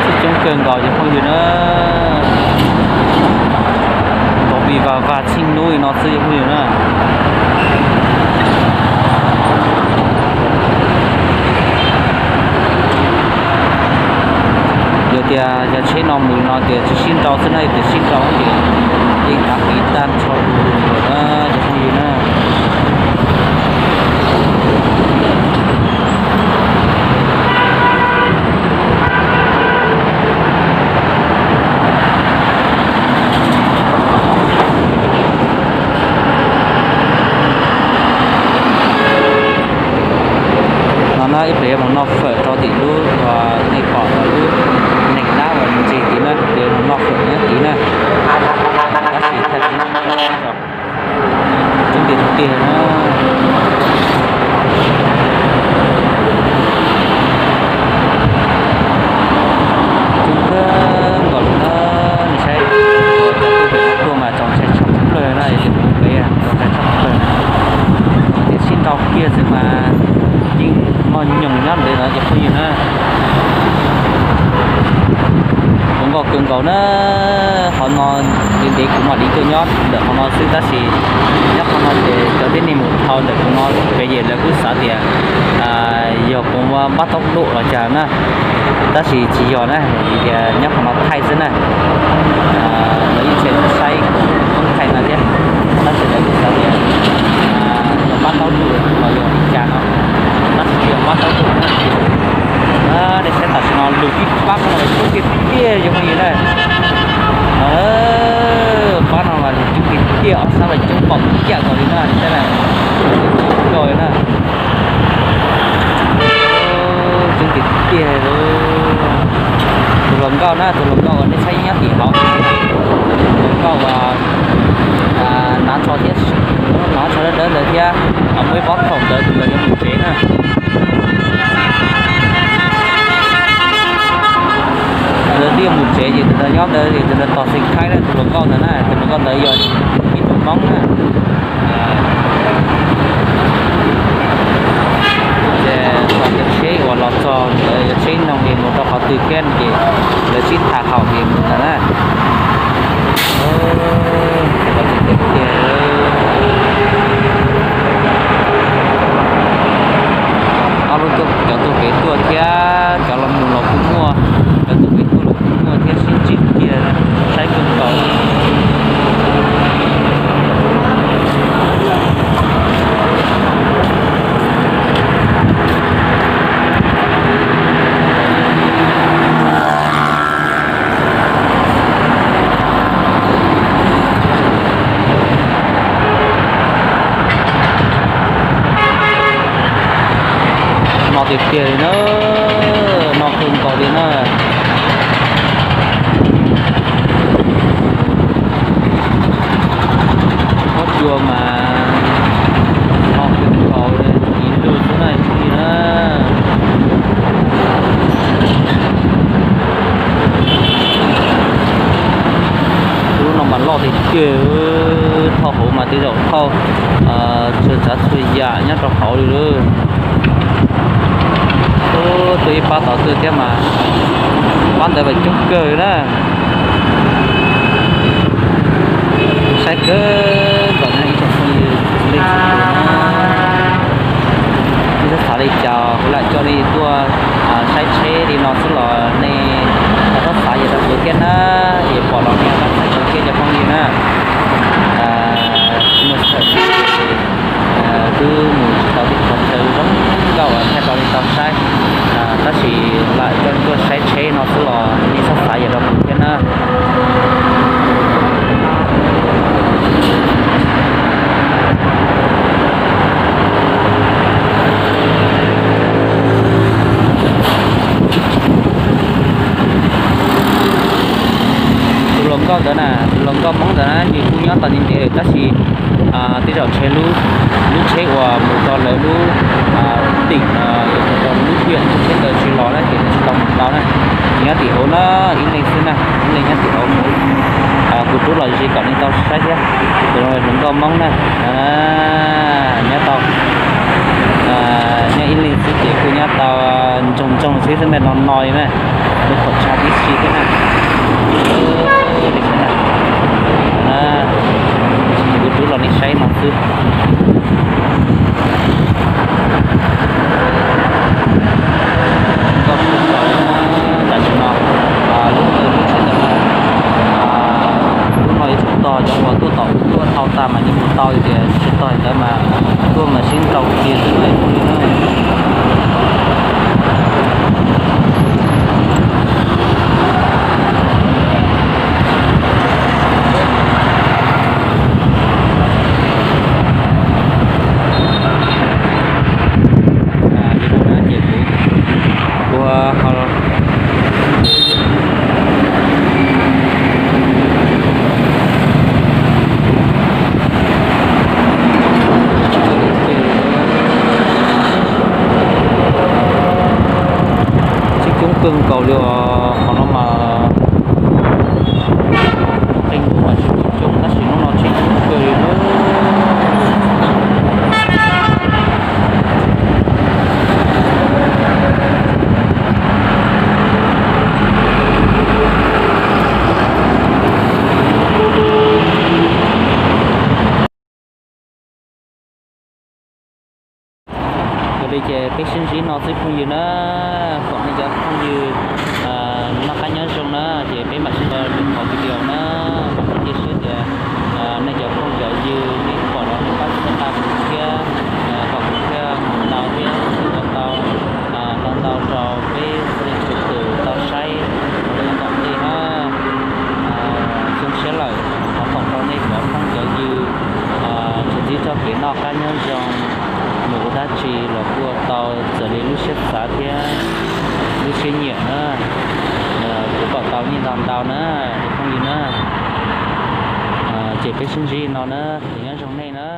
Txhij coob kawg nkaus cov phooj ywg na, tau pib vaj vaj txhij hnub li no xwb cov phooj ywg na. Yog tias cov tsheb no mus no tias tsis sib nrau xwb na, yog tias sib nrau ces yeej tav qis tag nrho lawm na cov phooj ywg na. No na ib pliag yuav mus noj fawm rau tim lub, nej pom lub neeg dab uas ntseg tid na, ib pliag mus noj fawm nyob tid na. Tab sis thaij coob tiag tiag na. Coob kawg nkaus li na, nej saib, tuaj mas txaus ntshai tshaj plaws na, yog tias mus pem txaus ntshai tshaj plaws na. Tias sib nrau kiag xwb mas yeej moj nyoos nyob ntawd no cov phooj ywg na. Zoo nkauj kawg nkaus na. Qhov no ntev ntev kuv mam li tuaj nyob ntawm qhov no xwb tab sis nyob qhov no ces cov tib neeg mus dhau ntawm qhov no pem ces lawv kuj xav tias yog kuv pab taub dum los cas na, tab sis tsis yog na, vim tias nyob qhov no thaij xwb na. Lawv ib txhia saib kuv thaij no thiab, tab sis lawv kuj xav tias yog pab taub dum los yog li cas no, tab sis tsis yog pab taub dum na. Nej saib tam sim no lug ib pab no coob tiag tiag cov phooj ywg na. Pab no mas coob tiag tiag, ob sab mas coob npaum li cas nkaus li na, saib na, coob kawg li na. Coob tiag tiag li. Tus hluas nkauj na, tus hluas nkauj uas nej saib nyob tim hauv, tus hluas nkauj uas hnav tsho thiab. Tiag tiag li na, no kawg nkaus li na. Huab cua mas no kawg nkaus li, ib lub xwb na, ib lub na. Lub no mas loj tiag tiag, thauj hauv mas tej zaum thauj txhua tsav txhua yam nyob rau hauv li lawm. Tuaj ib pab tom twg thiab mas pab ntawd mas coob kawg na. Saib kawg nkaus na ib tsoom phooj ywg, nej txhua tus na. Nej txhob xav li cas, kuv lam coj nej tuaj saib tsheb li no xwb los nej txhob xav yam rau kuv thiab na. Es pom los nej txhob xav kuv thiab cov phooj ywg na. Tsis muaj sij hawm, twb mus tsis tau tej qhov chaw zoo nkauj uas thaij rau nej tau saib, tab sis lam coj nej tuaj saib tsheb no xwb los nej txhob xav yam rau kuv thiab na. Tus hluas nkauj ntawd na, tus hluas nkauj Hmoob ntawd na, nws kuj nyob tau ntev ntev lawm tab sis tej zaum tsheb lub, lub tsheb uas mus rau lawv lub tim, mus rau lub tiam lub tsheb ntawd tsis los na ces nws tsis tau mus tau na. Nyob tim hauv na, ib leeg xwb na, ib leeg nyob tim hauv mus. Kuv rub los ze kom nej tau saib thiab. Tus hluas nkauj Hmoob na, nyob tau, nyob ib leeg xwb ces kuj nyob tau ntsoog ntsoog xwb xwb na, no no li na, lub thaum tshav tib si thiab na. Kuv rub los nej saib no xwb. Nkauj kawg nkaus li na, tam sim no lub, lub tsheb ntawd na, lub no yuav tsum tog cov uas tuaj tom tuaj tau tas mas yeej mus tau, tias tsis tog li ntawd mas tuaj mas sib ntaus kiag xwb na phooj ywg na. Li no na ces kuv, kuv ho tsheb coob kawg nkaus li os, qhov no mas qee hnub mas tsheb coob coob tab sis hnub no tsheb coob kawg li lawm. Yog li ces peb sib ntsib no xwb phooj ywg na, foom nej cov phooj ywg noj qab nyob zoo na, ces peb mam sib ntsib rau lwm qhov video na. Vam thiab cia siab tias nej cov phooj cov ywg nej pom los nej pab txhawb nqa kuv thiab, kom kuv thiaj mus tau thiab ua tau, tau ntau rau peb txhua leej txhua tus tau saib ua ntej na. Zoo siab lawm, thov foom rau nej cov phooj cov ywg tsuas txib txoj kev noj qab nyob zoo, mus ua dab tsi los kuj ua tau raws li lub siab xav thiab lub siab nyiam na. Kuv kom tau nej ntau ntau na, phooj ywg na. Ces peb sib ntsib no na, nyob zoo nej na.